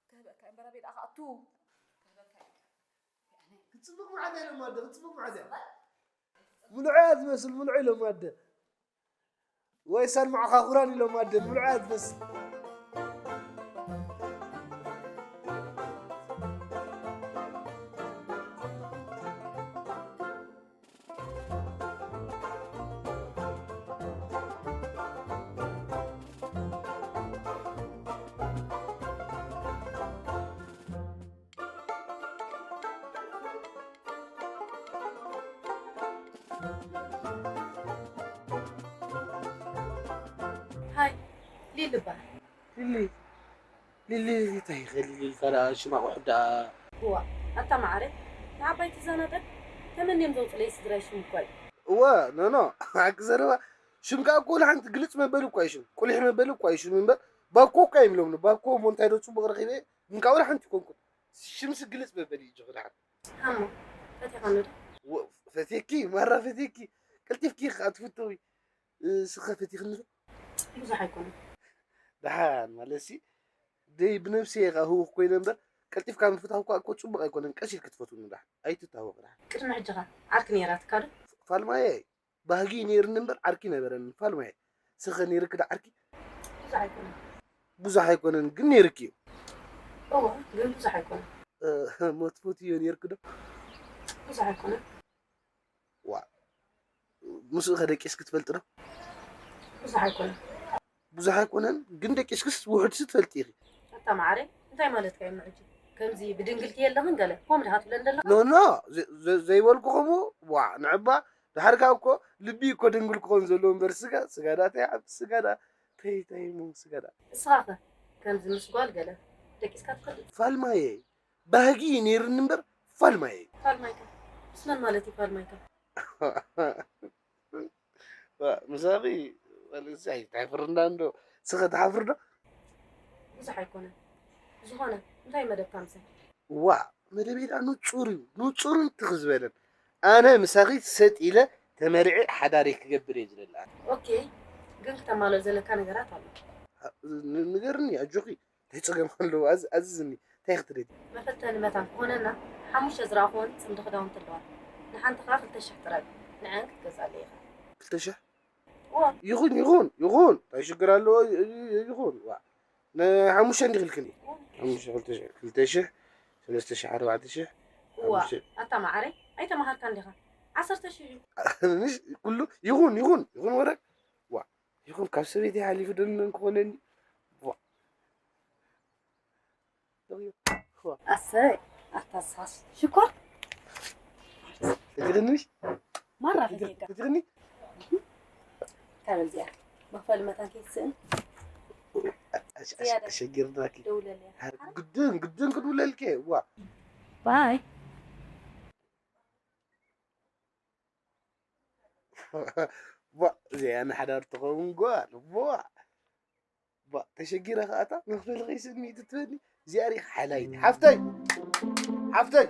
ክህበካ እየ እምበር ኣበይ ደኣ ክኣቱ? ክህበካ እየ። ክጽብቕ መዓት እየ ኢሎም ኣደ፣ ክጽብቕ መዓት እየ። ምልዑ እያ ትመስል፣ ምልዑ ኢሎም ኣደ። ወይ ሳን መዓኻኹራን ኢሎም ኣደ፣ ምልዑ እያ ትመስል። ሃይ፣ ሊሊ እበሃል። ሊሊ፣ ሊሊ እንታይ ኢኸ ሊሊ ኢልካ ደኣ ሽም ኣቑሑት ደኣ? እዋ፣ ኣታ መዓረይ፣ ንዓባይ ትዘናጠል? ተመንዮም ዘውፅለይ ስድራይ ሽም እኳ እዩ። እወ፣ ኖ፣ ኖ፣ ሓቂ ዘረባ፣ ሽም ከኣ እኮ ወላ ሓንቲ ግልፅ መበሊ እኳ እዩ ሽም። ቁሊሕ መበሊ እኳ እዩ ሽም እምበር፣ ባኮ እኳ እዮም ኢሎምኒ። ባኮ እሞ እንታይ ዶ ፅቡቕ ረኺበ? ግን ከኣ ወላ ሓንቲ ኣይኮንኩን። ሽምሲ ግልፅ መበሊ እዩ፣ ጆኺ ደሓን። ሃሞ፣ ፈቲኻኒ ዶ? ወ-፣ ፈትየኪ፣ ማራ ፈትየኪ። ቀልጢፍኪ ኢኺ ከኣ ትፍተዊ። እስኺ ኸ ፈቲኽኒ ዶ? ብዙሕ ኣይኮነን። ደሓን ማለትሲ፣ ደይ ብነብሰይ እየ ከኣ ህውኽ ኮይነ እምበር፣ ቀልጢፍካ ምፍታው እኳ እኮ ጽቡቕ ኣይኮነን። ቀስ ኢልኪ ትፈትውኒ ደሓን። ኣይትታወቂ ደሓን። ቅድሚ ሕጂ ኸ ዓርኪ ነይራትካ ዶ? ፋልማየ፣ ባህጊ ነይርኒ እምበር ዓርኪ ነበረኒ። ፋልማየ፣ እስኺ ኸ ነይርኪ ዶ ዓርኪ? ብዙሕ ኣይኮነን። ብዙሕ ኣይኮነን፣ ግን ነይርኪ እዩ። እወ፣ ግን ብዙሕ ኣይኮነን። እ፣ ሞት ፈትዮ ነይርኪ ዶ? ብዙሕ ኣይኮነን። ዋእ፣ ምስኡ ከ ደቂስኪ ትፈልጢ ዶ? ብዙሕ ኣይኮነን። ብዙሕ ኣይኮነን፣ ግን ደቂስክስ ውሑድሲ ትፈልጢ ኢኺ። ኣታ መዓረይ፣ እንታይ ማለትካ እዩ ሕጂ? ከምዚ ብድንግልቲ የለኽን ገለ፣ ከምኡ ድኻ ትብለኒ ዘለኻ? ኖ፣ ኖ፣ ዘ-፣ ዘ-፣ ዘይበልኩ ከምኡ፣ ዋእ፣ ንዕባ፣ ድሓር ከኣ እኮ ልቢ እኮ ድንግል ክኾን ዘለዎ እምበር ስጋ፣ ስጋ ደኣ እንታይ ይዓቢ፣ ስጋ ደኣ፣ እንታይ፣ እንታይ እሞ ስጋ ደኣ። እስኻ ከ ከምዚ ምስ ጓል ገለ ደቂስካ ትፈልጥ? ፋልማየ፣ ባህጊ እዩ ነይሩኒ እምበር ፋልማየ እዩ። ፋልማይካ? ምስ መን ማለት እዩ ፋልማይካ? ዋ፣ ምሳኺ ማለት እዚ ኣይትሓፍርና እንዶ። ስኸ ትሓፍር ዶ? ብዙሕ ኣይኮነን። ዝኾነ፣ እንታይ መደብካ ምሳይ? ዋ፣ መደበይ ደኣ ንጹር እዩ። ንጹርን ትኽ ዝበለን። ኣነ ምሳኺ ሰጥ ኢለ ተመሪዐ ሓዳረይ ክገብር እየ ዝደሊ ኣነ። ኦኬ፣ ግን ክተማልኦ ዘለካ ነገራት ኣሎ። ን-፣ ንገርኒ ኣጆኺ። እንታይ ጸገም ኣለዎ? ኣዝ-፣ ኣዝዝኒ። እንታይ ክትደሊ? መፈተኒ መታን ክኾነና ሓሙሽተ ዝረኣኹወን ጽምዲ ክዳውንቲ ኣለዋ። ንሓንቲ ኸኣ ክልተ ሽሕ ጥራይ። ንዐን ክትገዝኣለይ ኢኻ። ክልተ ሽሕ? እወ። ይኹን፣ ይኹን፣ ይኹን። እንታይ ሽግር ኣለዎ? ይ-፣ ይ-፣ ይኹን። ዋ። ንሓሙሽተ እንዲኺ ኢልክኒ? እወ። ሓሙሽተ፣ ክልተ ሽሕ፣ ክልተ ሽሕ፣ ሰለስተ ሽሕ፣ ኣርባዕተ ሽሕ፣ እዋ። ሓሙሽተ። ኣታ መዓረይ፣ ኣይተማሃርካን ዲኻ? ዓሰርተ ሽሕ እዩ። ምሽ፣ ኩሉ ይኹን፣ ይኹን፣ ይኹን ወረ። ዋ። ይኹን፣ ካብ ሰበይተይ ሓሊፉ ደን መን ክኾነኒ? ዋ። ኣሰይ፣ ኣታ ስሓስ ሽኮር። ፈቲኽኒ ምሽ? ማራ ፈቲኻ? ፈቲኻ? ፈቲኽኒ? ካበል እዚኣ መኽፈሊ መታን ከይትስእን። ኣሸ-፣ ኣሸ-፣ ዝያዳ ኣሸጊርናኪ። ደውለለይ። ግድን፣ ግድን ክድውለልኪ፣ ዋ። ባይ። ዋ፣ እዚኣ ንሓዳር ትኸውን ጓል፣ ዋ። ባ ተሸጊረ ከኣታ መኽፈሊ ከይስኒ ትትበኒ እዚኣ ሪኻ ሓላይት ሓፍተይ ሓፍተይ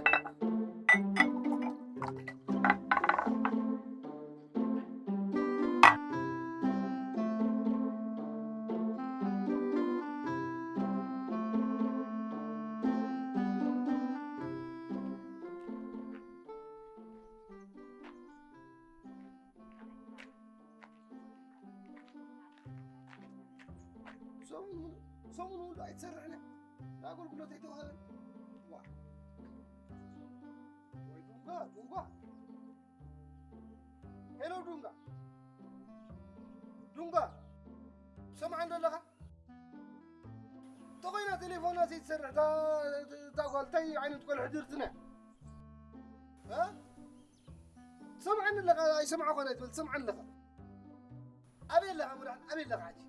ሰሙን ሙሉ ሰሙን ሙሉ ኣይትሰርሕን እያ። ንኣገልግሎት ኣይተዋህበን። ዋ። ወይ ዱንጋ፣ ዱንጋ። ሄሎ ዱንጋ። ዱንጋ። ትሰምዓኒ ዶ ኣለኻ? ተኾይና ቴሌፎና ዘይትሰርሕ እታ እታ ጓል እንታይ ዓይነት ጓል ሕድርትና እያ? እ? ትሰምዓኒ ኣለኻ ኣይሰምዖ ኮነ ኣይትበል ትሰምዓኒ ኣለኻ ኣበይ ኣለኻ ሙዳን ኣበይ ኣለኻ ሕጂ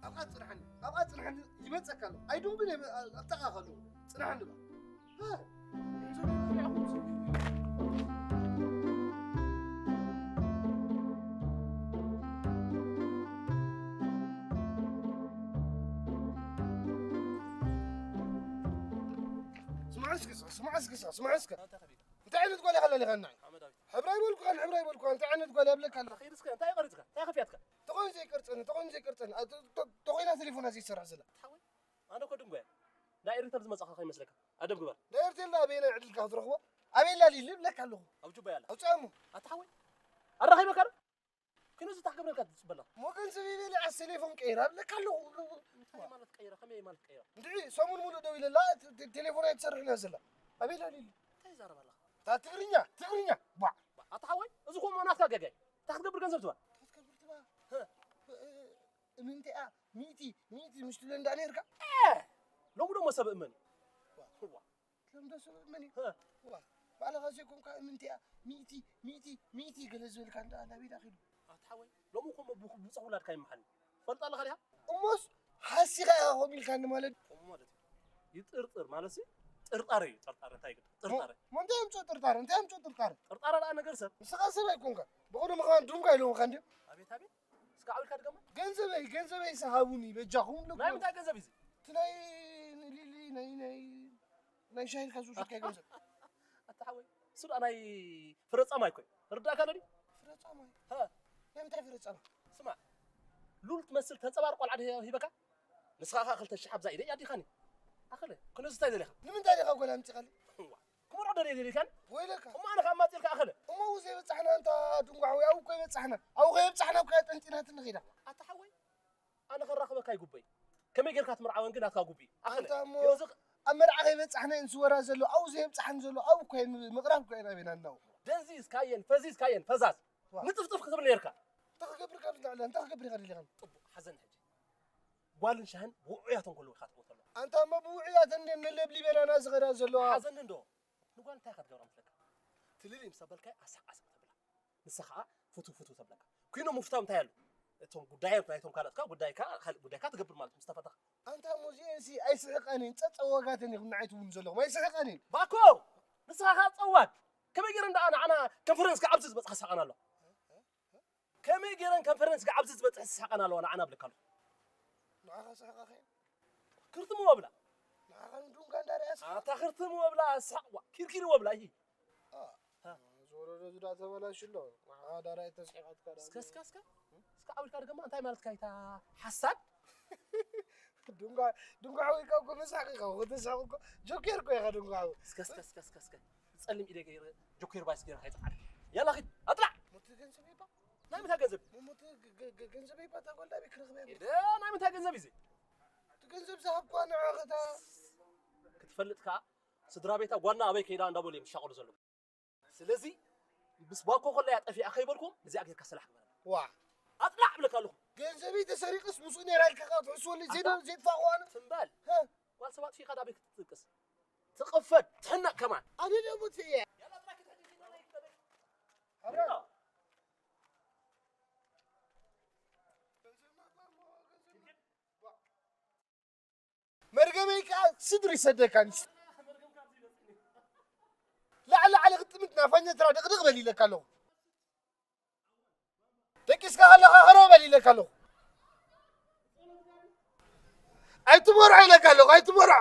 ኣብኣ ፅንሓኒ ኣብኣ ፅንሓኒ ይመፀካ ኣሎ ኣይዱንግን ኣብ ጥቓ ከለዉ ፅንሓኒ ባ ስማዕ እስኪ ስማዕ እስኪ ስማዕ እስኪ እንታይ ዓይነት ጓል ኢኻ ለሊኻና ሕብራ ይበልኩኻን ሕብራ ይበልኩኻን እንታይ ዓይነት ጓል እያ ብለካ ኣለኹ እንታይ ቀሪፅካ እንታይ ከፊያትካ ተኾይኑ ዘይቅርፀኒ ተኾይኑ ዘይቅርፀኒ ተኾይና ቴሌፎና ዘይትሰርሕ ዘላ ኣነ እኮ ድንጎያ ናይ ኤሪተር ዝመፃኻ ከይመስለካ ኣደብ ግበር ናይ ኤርቴል ኣበየናይ ዕድልካ ክትረኽቦ ኣበየላ ሊሊ ብለካ ኣለኹ ኣብ ጁባ ያላ ኣውፅኣሞ ኣታ ሓወይ ኣራኺበካ ዶ ኪኖ ዝታሕ ገብረልካ ትፅበላ ሞ ገንዘብ ይበሊ ኣስ ቴሌፎን ቀይራ ብለካ ኣለኹ እንታይ ማለት ቀይራ ከመይ ማለት ቀይራ እንድዒ ሰሙን ሙሉእ ደው ኢለላ ቴሌፎን ኣይትሰርሕን እያ ዘላ ኣበየላ ሊሊ እንታይ ይዛረብ ኣለኻ እታ ትግርኛ ትግርኛ ቧዕ ኣታ ሓወይ እዚ ኮሞ ናትካ ገጋይ እንታይ ክትገብር ገንዘብ ትባ እንታይ ክትገብር ትባ እምንቲኣ ሚእቲ ሚእቲ ምሽ ትብለ እንዳ ነርካ ሎሚ ደሞ ሰብ እመን እዩ ዋ ትለምዶ ሰብ እመን እዩ ዋ ባዕልኻ ዘይኮንካ እምንቲኣ ሚእቲ ሚእቲ ሚእቲ ገለ ዝበልካ እንዳ ናበይ ዳ ኺዱ ኣቲ ሓወይ ሎሚ እኮ ብብፅሕ ውላድካ ይመሓኒ ትፈልጥ ኣለኻ ዲኻ እሞስ ሓሲኻ ኢኻ ከምኡ ኢልካኒ ማለት ከምኡ ማለት እዩ ይጥርጥር ማለት ሲ ጥርጣረ እዩ ጥርጣረ እንታይ ይግድ ጥርጣረ ሞ እንታይ ኣምፅኦ ጥርጣረ እንታይ ኣምፅኦ ጥርጣረ ጥርጣረ ደኣ ነገር ሰብ ንስኻ ሰብ ኣይኮንካ ብቐደምኻ ድንኳ ኢለምኻ እንድዮም ኣቤት ኣቤት እስካ ዓው ኢልካ ድገማ ገንዘበይ ገንዘበይ ስሃቡኒ በጃኹም ናይ ምንታይ ገንዘብ እዩ እቲ ናይ ንሊሊ ናይ ናይ ናይ ሻሂ ኢልካ ዝውሰድካይ ገንዘብ ኣታ ሓወይ እሱ ደኣ ናይ ፍረጻማ ኣይኮይ ርዳእካ ለዲ ፍረጻማ ናይ ምንታይ ፍረጻማ ስማዕ ሉል ትመስል ተንጸባር ቆልዓ ሂበካ ንስኻ ኸዓ ክልተ ሽሕ ኣብዛ ኢደይ ኣዲኻኒ ኣኸለ ክነዚ እንታይ ደሊኻ ንምንታይ ዲኻ ጓል ኣምጺኻለይ ክምርዖ ደልየ ደሊካን ወይለካ እሞ ኣነ ካብ ማፅልካ ኣኸለ እሞ ኣብኡ ዘይበፃሕና እንታ ድንጓሕ ወይ ኣብኡ እኮ ይበፃሕና ኣብኡ ከየብፃሕና እኮ ጠንጢናትኒ ኺዳ ኣታ ሓወይ ኣነ ከራኽበካ ይጉበይ ከመይ ጌርካ ትምርዓወን ግን ኣትካ ጉቢ ኣኸለ ኣንታ እሞ ኣብ መርዓ ከይበፃሕና እየን ዝወራ ዘሎ ኣብኡ ዘየብፃሕን ዘሎ ኣብኡ እኮ እየን ምቕራብ እኮ እየን ኣበይና እናው ደንዚዝካየን ፈዚዝካየን ፈዛዝ ንጥፍጥፍ ክትብል ነርካ እንታይ ክገብር ካብ ዝናዕለ እንታይ ክገብር ኢኻ ደሊኻን ፅቡቅ ሓዘን ሕጂ ጓልን ሻህን ብውዑያተን ከለዉ ኢኻ ትሞት ኣለኻ ኣንታ እሞ ብውዑያተን እንድየን ነለብሊበናና ዝኸዳ ዘለዋ ሓዘኒ እንዶ ንጓል እንታይ ኢኻ ትገብራ መስለካ ትልሊ ምስ ኣበልካይ ኣሳቕ ኣሳቕ ተብላ ንሳ ኸዓ ፍትው ፍትው ተብለካ ኩይኖ ምፍታው እንታይ ኣሎ እቶም ጉዳዮም ናይቶም ካልኦትካ ጉዳይካ ካልእ ጉዳይካ ትገብር ማለት ምስ ተፈተኻ ኣንታ እሞ እዚኤንሲ ኣይስሕቐንን ጸጸዋጋተን ኢኹም ንዓይ ትብሉኒ ዘለኹም ኣይስሕቐንን ባኮ ንስኻ ኸዓ ጸዋግ ከመይ ገይረ እንዳ ንዓና ኮንፈረንስ ክዓብሲ ዝበጽሓ ስሓቐና ኣሎ ከመይ ገይረን ኮንፈረንስ ክዓብሲ ዝበጽሐ ስሓቐና ኣለዋ ንዓና ብለካ ኣለኹ ንዓኻ ስሕቐኸ ክርትምዎ ብላ ንዓኻ ንዱንጋ እንዳርኣያ ስሓቕ ኣታ ክርትምዎ ብላ ስሓቕ ዋ ኪርኪርዎ ብላ ይሂ ዝወረዶ ዝዳ ተበላሽ ኣሎ ንዓኻ ዳርኣያ ተስሒቓትካ እስከ እስከ እስከ እስከ ዓዊድካ ድገማ እንታይ ማለትካ ይታ ሓሳድ ድንጓ ድንጓ ሓዊካ እኮ መሳቂ ኢኻ እኮ ተሳቂ እኮ ጆኬር እኮ ኢኻ ድንጓ ሓዊ እስከ እስከ እስከ እስከ እስከ ጸሊም ኢደ ገይረ ጆኬር ባይስ ገይረ ከይጽዓድ ያላ ኺድ ኣጥላዕ ሞት ገንዘብ ይባ ናይ ምንታይ ገንዘብ ሞት ገንዘብ ይባ ታጓልዳ ቤት ክረኽበ ኢደ ናይ ምንታይ ገንዘብ እዩ እቲ ገንዘብ ዝሃብኳ ንዓኸታ ክትፈልጥ ከኣ ስድራ ቤታ ጓና ኣበይ ከይዳ እንዳበሉ እዮም ዝሻቐሉ ዘለዉ ስለዚ ምስ ባኮ ከለያ ጠፊኣ ከይበልኩም እዚኣ ጌርካ ሰላሕ ግበረላ ዋ ኣጥላዕ እብለካ ኣለኹ ገንዘበይ ተሰሪቅስ ምስኡ ነይራ ኢልካ ከዓ ትሕስወለይ ዘይደ- ዘይጥፋእኹ ኣነ ትምባል ጓል ሰባት ፊኻ ዳበይ ክትጥቅስ ትቕፈድ ትሕነቕ ከማን ኣነ ደሞ ትየ መርገመይ ከዓ ስድሪ ይሰደካኒ ላዕሊ ላዕሊ ክጥምት ናፋኛ ትራ ድቕድቕ በል ኢለካ ኣለኹ ደቂስካ ከለኻ ኸረው በል ኢለካ ኣለኹ ኣይትመርዖ ኢለካ ኣለኹ፣ ኣይትመርዖ።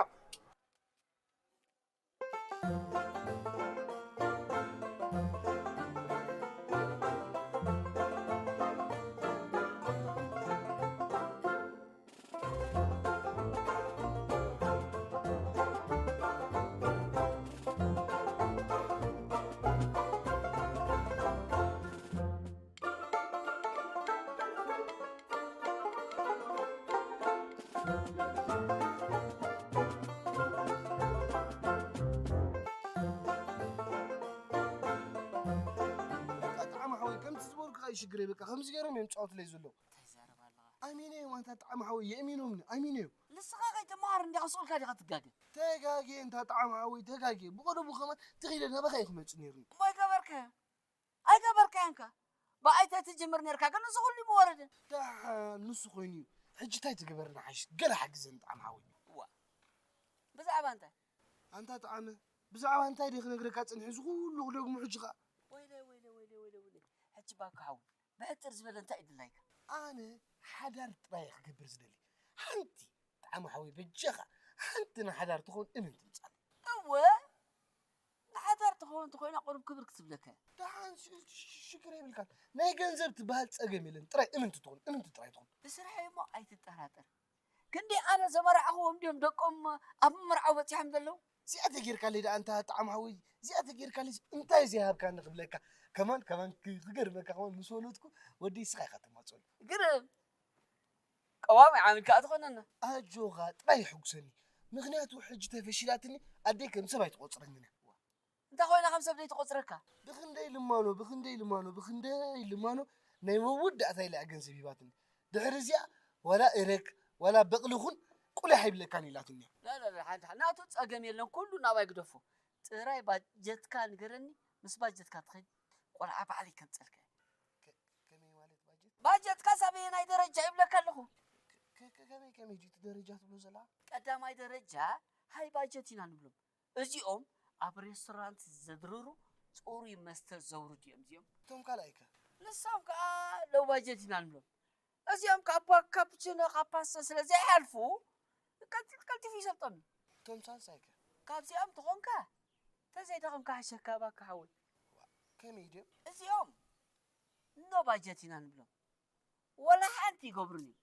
በቃ ጣዕመ ሓወይ፣ ከምቲ ዝበልኩኻ እዩ ሽግረይ። በቃ ከምዚ ገይሮም እዮም ዝጻወቱለይ ዘለዉ። እንታይ ትዛረብ ኣለኻ? ኣሚነዮም ኣንታ ጣዕመ ሓወይ፣ የእሚኖምኒ፣ ኣሚነዮም። ንስኻ ከይትመሃር እንዲኻ ስቕ ኢልካ ዲኻ ትጋገ? ተጋግየ እንታ ጣዕመ ሓወይ፣ ተጋግየ። ብቐደሙ ከማን ትኺደ ናባኻ እዩ ክመጽእ ነይሩኒ። እሞ ኣይገበርካዮን? ኣይገበርካዮን ከ? ብኣይ ተትጅምር ነርካ ግን እዚ ኩሉ ይምወረደ። ደሓን ንሱ ኮይኑ እዩ። ሕጂ እንታይ ትግበርና ሓይሽ? ገለ ሓግዘኒ ጣዕመ ሓወይ። እዋ። ብዛዕባ እንታይ? ኣንታ ጣዕመ፣ ብዛዕባ እንታይ ድየ ክነግረካ ጸኒሐ እዚ ኩሉ ክደግሞ ሕጂ ኸኣ? ወይለይ፣ ወይለይ፣ ወይለይ፣ ወይለይ፣ ወይለይ። ሕጂ ባካ ሓወይ፣ ብሕጽር ዝበለ እንታይ እዩ ድላይካ? ኣነ ሓዳር ጥራይ እየ ክገብር ዝደሊ። ሓንቲ ጣዕመ ሓወይ በጃኻ፣ ሓንቲ ንሓዳር ትኾን እምንቲ ምጻለይ። እወ፣ ንሓዳር ትኸውን እንተኾይና ቁሩብ ክብር ክትብለካ እያ። ደሓን ሽ-፣ ሽ-፣ ሽግር የብልካን። ናይ ገንዘብ ትበሃል ጸገም የለን። ጥራይ እምንቲ ትኹን፣ እምንቲ ጥራይ ትኹን። ብስርሐይ እሞ ኣይትጠራጠር። ክንደይ ኣነ ዘመርዓኽዎም ድዮም ደቆም ኣብ ምምርዓው በጺሖም ዘለዉ? እዚኣ ተጌርካለይ ደኣ ኣንታ ጣዕመ ሓወይ፣ እዚኣ ተጌርካለይ እንታይ ዘይሃብካኒ ክብለካ። ከማን፣ ከማን ክ-፣ ክገርመካ ከማን ምስ ወለድኩ ወደይ ንስኻ ኢኻ ተማጽኣሉ። ግርም። ቀዋሚ ዓሚል ከኣ ትኾነና። ኣጆኻ ጥራይ የሐጉሰኒ። ምኽንያቱ ሕጂ ተፈሺላትኒ ኣደይ ከም ሰብ ኣይትቖጽረንን እያ። እንታይ ኮይና ከም ሰብ ዘይትቖጽረካ? ብኽንደይ ልማኖ፣ ብኽንደይ ልማኖ፣ ብኽንደይ ልማኖ ናይ መወዳእታ ኢላ እያ ገንዘብ ሂባትኒ። ድሕሪ እዚኣ ዋላ እረግ ዋላ በቕሊ ኹን ቁሊሕ ኣይብለካን ኢላትኒ እያ። ላ፣ ላ፣ ላ፣ ሓንቲ፣ ሓንቲ፣ ናቱ ጸገም የለን፣ ኩሉ ናባይ ግደፎ። ጥራይ ባጀትካ ንገረኒ፣ ምስ ባጀትካ ትኸይድ፣ ቆልዓ ባዕለይ ከምጸልካ እየ። ከ-፣ ከመይ ማለት ባጀት? ባጀትካ ሳበየናይ ደረጃ ይብለካ ኣለኹ። ከ-፣ ከ-፣ ከመይ፣ ከመይ ድዩ እቲ ደረጃ ትብሎ ዘለኻ? ቀዳማይ ደረጃ ሃይ ባጀት ኢና ንብሎም። እዚኦም ኣብ ሬስቶራንት ዘድርሩ ጽሩይ መስተ ዘውርዱ እዮም እዚኦም። እቶም ካልኣይ ከ? ንሶም ከኣ ሎው ባጀት ኢና ንብሎም። እዚኦም ካብ ፓ-፣ ካፑቺኖ፣ ካብ ፓስታ ስለ ዘይሓልፉ ቀልጢ-፣ ቀልጢፉ ይሰልጦም እዩ። እቶም ሳልሳይ ከ? ካብዚኦም ተኾንካ ተዘይደኸምካ ሕሸካ እባካ ሓወይ። ከመይ ድዮም? እዚኦም ኖ ባጀት ኢና ንብሎም። ወላ ሓንቲ ይገብሩን እዮም።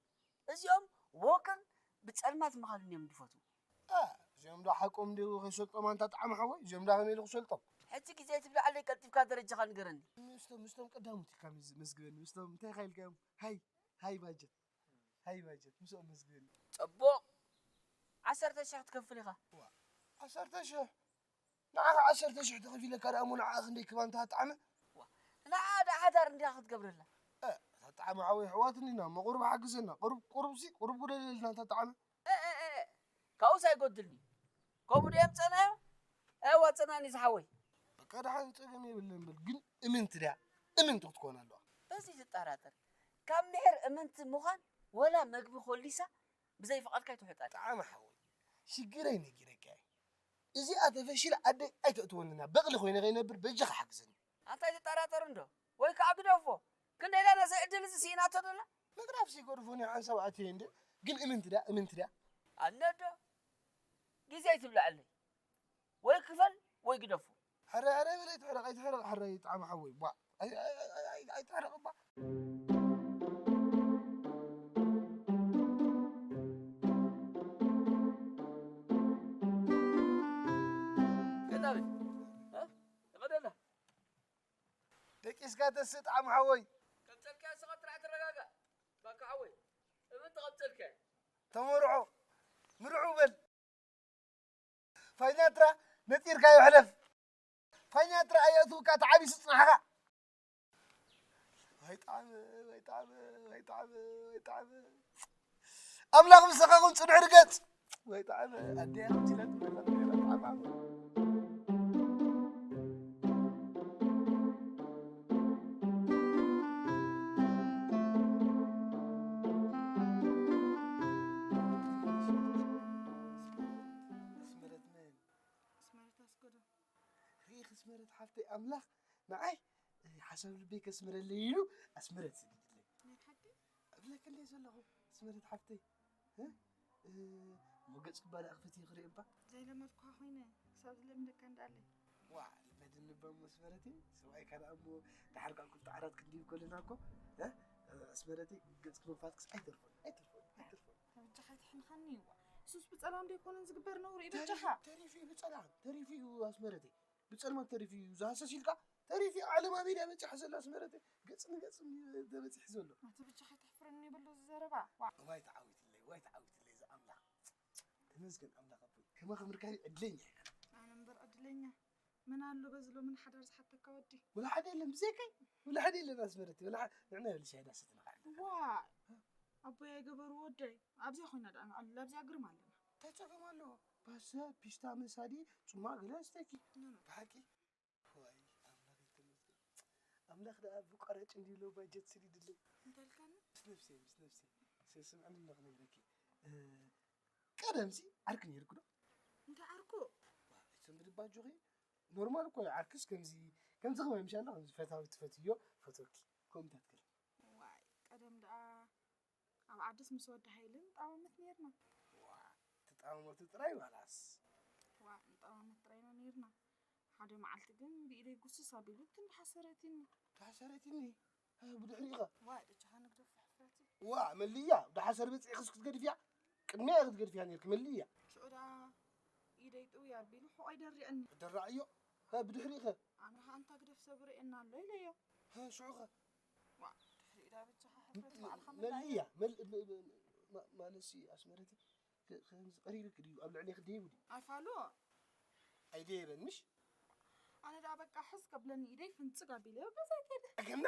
እዚኦም ወክን ብጸልማት ምኻድን እዮም ዝፈትዉ። እ፣ እዚኦም ዶ ሓቆም ድዩ ከይሰልጦም ኣንታ ጣዕመ ሓወይ? እዚኦም ዶ ከመይ ኢሉ ክሰልጦም? ሕጂ ግዜ ትብልዓለይ ቀልጢፍካ ደረጃኻ ንገረኒ። ምስቶም፣ ምስቶም ቀዳሞት ኢልካ መዝ-፣ መዝግበኒ። ምስቶም እንታይ ኢኻ ኢልካዮም? ሃይ፣ ሃይ ባጀት። ሃይ ባጀት። ምስኦም መዝግበኒ። ጽቡቕ። ዓሰርተ ሽሕ ክትከፍል ኢኻ። ዋ፣ ዓሰርተ ሽሕ? ንዓኻ ዓሰርተ ሽሕ ተኸፊለካ ደኣ እሞ ንዓኣ ክንደይ ክባ እንተሃጣዕመ? ዋ፣ ንዓኣ ደኣ ሓዳር እንዲኻ ክትገብረላ። እ፣ እታ ጣዕመ ሓወይ ኣሕዋት እንዲና እሞ ቁሩብ ሓግዘና። ቁሩብ፣ ቁሩብሲ፣ ቁሩብ ጉደለልና እታ ጣዕመ። እ፣ እ፣ እ፣ እ። ካብኡስ ኣይጎድልኒ። ከምኡ ድዮም ጸናዮ? ኣየዋጽእናን እዩ ዝሓወይ። በቃ ደሓን ጸገም የብለን በል። ግን እምንቲ ድያ? እምንቲ ክትኮን ኣለዋ። በዚ ትጠራጠር። ካብ ምሒር እምንቲ ምዃን ወላ መግቢ ኮሊሳ ብዘይ ፍቓድካ ኣይትውሕጣ። ጣዕመ ሓወይ፣ ሽግረይ ነጊረካ እየ። እዚኣ ተፈሺላ ኣደይ ኣይተእትወንና። በቕሊ ኮይነ ከይነብር በጃኻ ሓግዘኒ። ኣንታ ኣይትጠራጠር እንዶ፣ ወይ ከኣ ግደፎ። ክንደይ ኢላ ነዚ ዕድል እዚ ስኢናቶ ዘላ? ምግራፍሲ ይገድፎ ንዮ ሓንሳብ ኣትየ እንደ፣ ግን እምንቲ ድያ፣ እምንቲ ድያ? ኣነ ዶ፣ ግዜ ኣይትብልዐለይ። ወይ ክፈል ወይ ግደፎ። ሕረ፣ ሕረ በል ኣይትሕረቕ፣ ኣይትሕረቕ፣ ሕረ ጣዕመ ሓወይ፣ ቧ። ኣይ፣ ኣይ፣ ኣይ፣ ኣይ፣ ኣይትሕረቕ እባ። ቀዳመ፣ እ? ይቐደላ። ደቂስካ ተስእ ጣዕመ ሓወይ። ቀምጨልካ ስኻ ጥራሕ ተረጋጋ። ባካ ሓወይ፣ እምንቲ ቀምጨልካ። ተመርዖ፣ ምርዑ በል። ፋይናትራ ነጢርካዮ ሕለፍ። ፋይናትራ ኣየእትውካ ተዓቢሱ ጽናሕኻ። ወይ ጣዕመ፣ ወይ ጣዕመ፣ ወይ ጣዕመ፣ ወይ ጣዕመ። ኣምላኽ ምሳኻ ይኹን ጽንዕ ርገጽ። ወይ ጣዕመ፣ ኣደይ ኣኽጅለት ወይ ጣዕመ። ኣስመረት መን? ኣስመረት ኣስገዶም። ርኢኺ ኣስመረት ሓፍተይ ኣምላኽ ንዓይ ሓሳብ ልበይ ከስምረለይ ኢሉ ኣስመረት ሰዲድለይ። ናይ ሓቂ? እብለክለይ ዘለኹ ኣስመረት ሓፍተይ። እ? እሞ ገጽ ክባዳ ክፈትዮ ክርኢ እባ። ዘይለመድኳ ኮይነ ክሳብ ዝለምደካ እንዳኣለይ። ዋ ልመድኒ እባ እሞ ኣስመረተይ። ሰብኣይካ ደኣ እሞ ድሓር ካብ ክልተ ዓራት ክንድይብ ከለና እኮ ኣስመረተይ ገጽ ክመፋትክስ ኣይተርፎን ኣይተርፎን ኣይተርፎን። በጃኻ ኣይትሕንኻኒ። ዋ እሱስ ብጸላም ዶ ኣይኮነን ዝግበር ነውሪ እዩ በጃኻ። ተሪፉ እዩ ብጸላም ተሪፉ እዩ ኣስመረተይ። ብጸልማት ተሪፉ እዩ ዝሃሰስ ኢልካ ተሪፉ እዩ። ዓለም ኣበይ ድያ በጺሓ ዘላ ኣስመረተይ? ገጽ ንገጽ እንድዩ ተበጺሑ ዘሎ። ኣቲ ብቻ ከይተሕፍረኒ በሎ እዚ ዘረባ። ዋ። ዋይ ተዓዊትለይ ዋይ ተዓዊትለይ እዚ ኣምላኽ። ተመስገን ኣምላኽ ኣቦይ ከማኺ ምርካቢ ዕድለኛ እየ። ኣነ እምበር ዕድለኛ መን ኣሎ በዚ ሎምን ሓዳር ዝሓተካ ወዲ? ወላ ሓደ የለን ብዘይከይ። ወላ ሓደ የለን ኣስመረተይ ወላ ንዕና የብል ሻሂ ዳሰትና። ዋ ኣቦይ ኣይገበሩ ወደይ ኣብዚኣ ኮይና ደኣ ንዕልል ኣብዚኣ ግርም ኣለና። እንታይ ጸገም ኣለዎ? ባሰ ፒስታ መሳዲ ጽማቕ ገለ ኣስተኪ። ብሓቂ ዋይ ኣምላኽ ይመስገን። ኣምላኽ ደኣ ብቋራጭ እንዲሎ ባጀት ስሪድለይ። እንታይ ኢልካኒ? ምስ ነፍሰይ ምስ ነፍሰይ ስምዕኒ እንዶ ክነግረኪ። ቀደምሲ ዓርኪ ነይርኩ ዶ? እንታይ ዓርኩ? እቶም ብድባ ኣጆኺ ኖርማል እኮ እዩ። ዓርክስ ከምዚ ከምዚ ከማይ ምሻ ኣሎ ከምዚ ፈታዊ ትፈትዮ ፈቶኪ ከምታት ገለ። ዋይ ቀደም ደኣ ኣብ ዓድስ ምስ ወዲ ሃይለ ንጣመመት ነይርና። ዋ ትጣመቱ ጥራይ ዋላስ? ዋ ንጣመመት ጥራይ ኢና ነይርና። ሓደ መዓልቲ ግን ብኢደይ ጉስስ ኣቢሉ ትንሓሰረትኒ። ተሓሰረትኒ? ብድሕሪኻ? ዋ ደጃኻ ንግደፍ ሕፍረት እዩ። ዋ መልያ ብሓሰር በፂዕኽስ ክትገድፍያ? ቅድሚያ ክትገድፍያ ነይርክ መልያ። ሽዑ ደኣ ኢደይ ጥውይ ኣቢሉ ሕቖይ ደሪዕኒ። ደራዕዮ? ብድሕሪኸ? ኣነ ኸኣ እንታ ግደፍ ሰብ ርእየና ኣሎ ኢለዮ። ሽዑኸ? ዋ ድሕሪኡ ደኣ በጃኻ ሕፍረት ባዕልኻ መላእያ። መልያ ማለሲ ኣስመረቲ ከምዚ ቀሪርክ ድዩ ኣብ ልዕሌ ክደይቡ ድዩ? ኣይፋሎ። ኣይደየበን ምሽ? ኣነ ደኣ በቃ ሕዝ ከብለኒ ኢደይ ፍንጽግ ኣቢለ በዛ ከይደ። ኣገና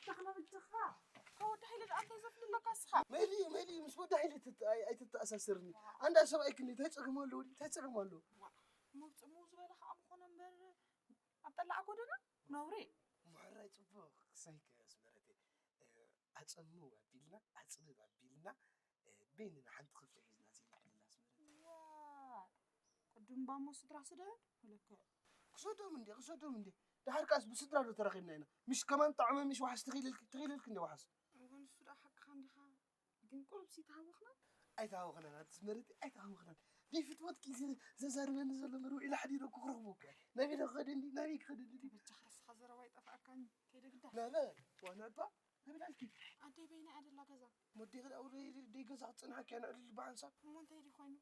ተኽለ ብድኻ ከወዲ ሓይለ ደኣ እንታይ ዘፍልለካ እስኻ? መሊ መሊ ምስ ወዲ ሓይለ ኣይትተኣሳስርኒ። ኣንዳ ሰብኣይ ክንዲ እንታይ ጸገም ኣለዎ? እንታይ ጸገም ኣለዎ? ዋ፣ ምውጽእ ምው ዝበለ ኸኣ ምኾነ እምበር ኣብ ጠላዕ ጎደና ነውሪ። ምሕራይ ጽቡቕ ክሳይ ከስመረተይ ኣጸምው ኣቢልና ኣጽብብ ኣቢልና በይንና ሓንቲ ክፍሊ ሒዝና ዘይንዕልል ኣስመረተይ። ዋ ቅዱም ባሞ ስድራ ስደድ ወለከ ክሰዶም እንዴ ክሰዶም እንዴ። ደሓር ከኣስ ብስድራ ዶ ተራኺብና ኢና? ምሽ ከማን ጣዕመ ምሽ ዋሕስ ትኽኢልልክ ትኽኢልልክ እንዴ ዋሕስ? እወ ንሱ ደኣ ሓቅኻ እንዲኻ። ግን ቁሩብ ሲ ተሃወኽና? ኣይተሃወኽናን ኣቲ ኣስመረተይ ኣይተሃወኽናን። ዘይፍትወትኪ ዘዛርበኒ ዘሎ መርውዒ ላሕዲ ዶ ክረኽቦ እኮ እየ። ናበይ ዶ ክኸደኒ ናበይ ክኸደኒ ድዩ? በጃኻ እስኻ ዘረባ ይጠፍኣካኒ ከይደ ግዳ። ናበይ ዋና እባ ናበይ ዳልኪ? ኣደይ በይና እያ ደላ ገዛ። ሞዴ ክዳ ውሪ ደይ ገዛ ክትጸንሓኪ እያ ንዕልል ብሓንሳብ። እሞ እንታይ ድዩ ኮይኑ?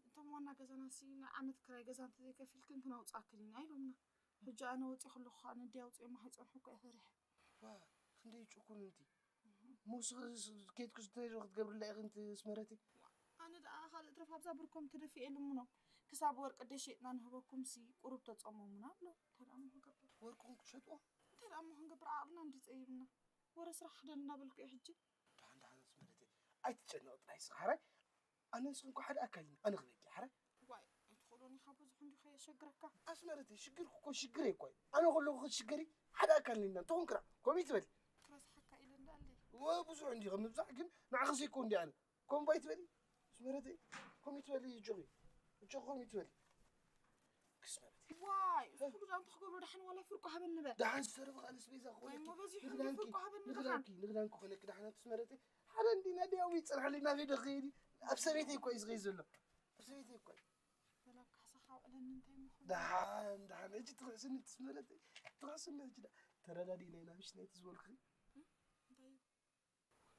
እቶም ዋና ገዛናሲ ናይ ዓመት ክራይ ገዛ እንተዘይከፊልክን ክነውጽኣክን ኢና ኢሎምና። ሕጂ ኣነ ወጺ ከለኹ ኸኣ ነዲ ኣውጺኦማ ከይጸንሑ እኮ እየ ፈሪሐ። ዋ ክንደይ ጭኩን እንቲ። ሞስ ኬትኩስ እንታይ ዶ ክትገብርላ ኢኺ እንቲ ኣስመረቲ? ኣነ ደኣ ካልእ ትረፍ ኣብዛ ብርኮም ተደፊኤ ልምኖም ክሳብ ወርቂ ደይ ሸጥና ንህበኩም ሲ ቁሩብ ተጸመሙና ኣሎ። እንታይ ደኣ እሞ ክንገብር? ወርቅኹም ክትሸጥዎ? እንታይ ደኣ እሞ ክንገብር ዓቕልና እንዲ ጸይብና። ወረ ስራሕ ክደል እናበልኩ እየ ሕጂ። ደሓን ደሓን ኣስመረቲ ኣይትጨነቕ ጥራይ ስኻ ሓራይ ኣነ ንስኽን እኮ ሓደ ኣካል ኢና ኣነ ክበኪ ሓረ። ዋይ ኣይትኽእሎን ኢኻ ብዙሕ እንዲዩ ከየሸግረካ። ኣስመረተይ ሽግርኪ እኮ ሽግረይ እኮ እዩ ኣነ ከለኹ ክትሽገሪ ሓደ ኣካል ኢና እንተኾንክና ከምኡ ይትበሊ። ክረስሓካ ኢለ እንዳኣለይ። ወ ብዙሕ እንዲዩ ከምብዛሕ ግን ንዓኺ ዘይኮን እንዲ ኣነ ከምኡ ኣይትበሊ ኣስመረተይ ከምኡ ይትበሊ እጆኺ እጆኺ ከምኡ ይትበሊ። ክስመረት ዋይ እሱ ኩሉ ዳንተ ክገብሮ ደሓን ዋላ ፍርቁ ሃበኒ በል። ደሓን ዝተረፈ ካልስ ቤዛ ክኾነኪ ወይሞ በዚሑ ንግዳንኪ ፍርቁ ሃበኒ ደሓን። ንግዳንኪ ንግዳንኪ ኮነኪ ደሓን ኣስመረተይ ሓደ እንዲና ድያው ይጸንሓለይ ናበይ ዶ ክኸይድ እዩ? ኣብ ሰበይተይ እኮ እዩ ዝኸይድ ዘሎ ኣብ ሰበይተይ እኮ እዩ። በላብ ካሕሳኻ ኣውዕለኒ እንታይ ምኾነ? ደሓን ደሓን ሕጂ ትኽዕስኒ ትስመረተይ ትኽዕስኒ ሕጂ ዳ ተረዳዲእና ኢና ምሽ ናይቲ ዝበልኩኺ እንታይ እዩ?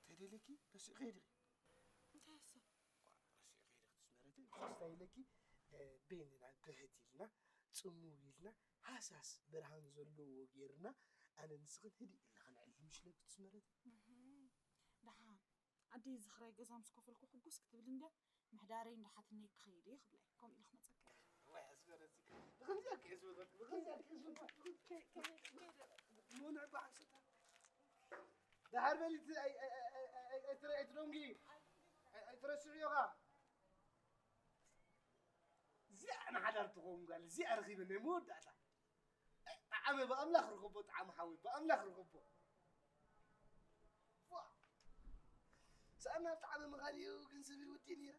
እንታይ ደለኪ ረሲዕኺ ዲኺ? እንታይ ሰብ? ረሲዕኺ ዲኺ ትስመረተይ እንታይ ኢለኪ? በይንና ግህት ኢልና ጽምው ኢልና ሃሳስ ብርሃን ዘለዎ ጌርና ኣነ ንስኽን ህድእ ኢልና ከነዕልል ምሽ ኢለኪ ትስመረተይ። ደሓን ኣደይ ዝኽራይ ገዛ ምስ ከፈልኩ ሕጉስ ክትብል እንድያ ምሕዳረይ እንዳሓትነይ ክኸይድ እየ ክብላ እየ ከምኡ ኢለ ክመፀካ እየ። እዋይ ኣስመረሲ ብኸምዚኣ ክሕዝበለኩ ብኸምዚኣ ክሕዝበለኩ። ሞንዕ በሓሰታ ደሓር በሊ ኣይትደንጊ ኣይትረስዕዮ ኸዓ። እዚኣ ንሓዳር ትኸውን ጓል እዚኣ ረኺበ ናይ መወዳእታ። ጠዓመ ብኣምላኽ ርኸቦ ጠዓመ ሓወይ ብኣምላኽ ርኸቦ። ፎእ! ሰኣን ናብ ጠዓመ ምኻድ እዩ ግን ዝብል ውዲ ነይረ።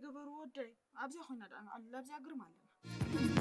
ገበሩ ወደይ ኣብዚኣ ኮይና ደኣ ንዓልል ኣብዚኣ ግርም ኣለና።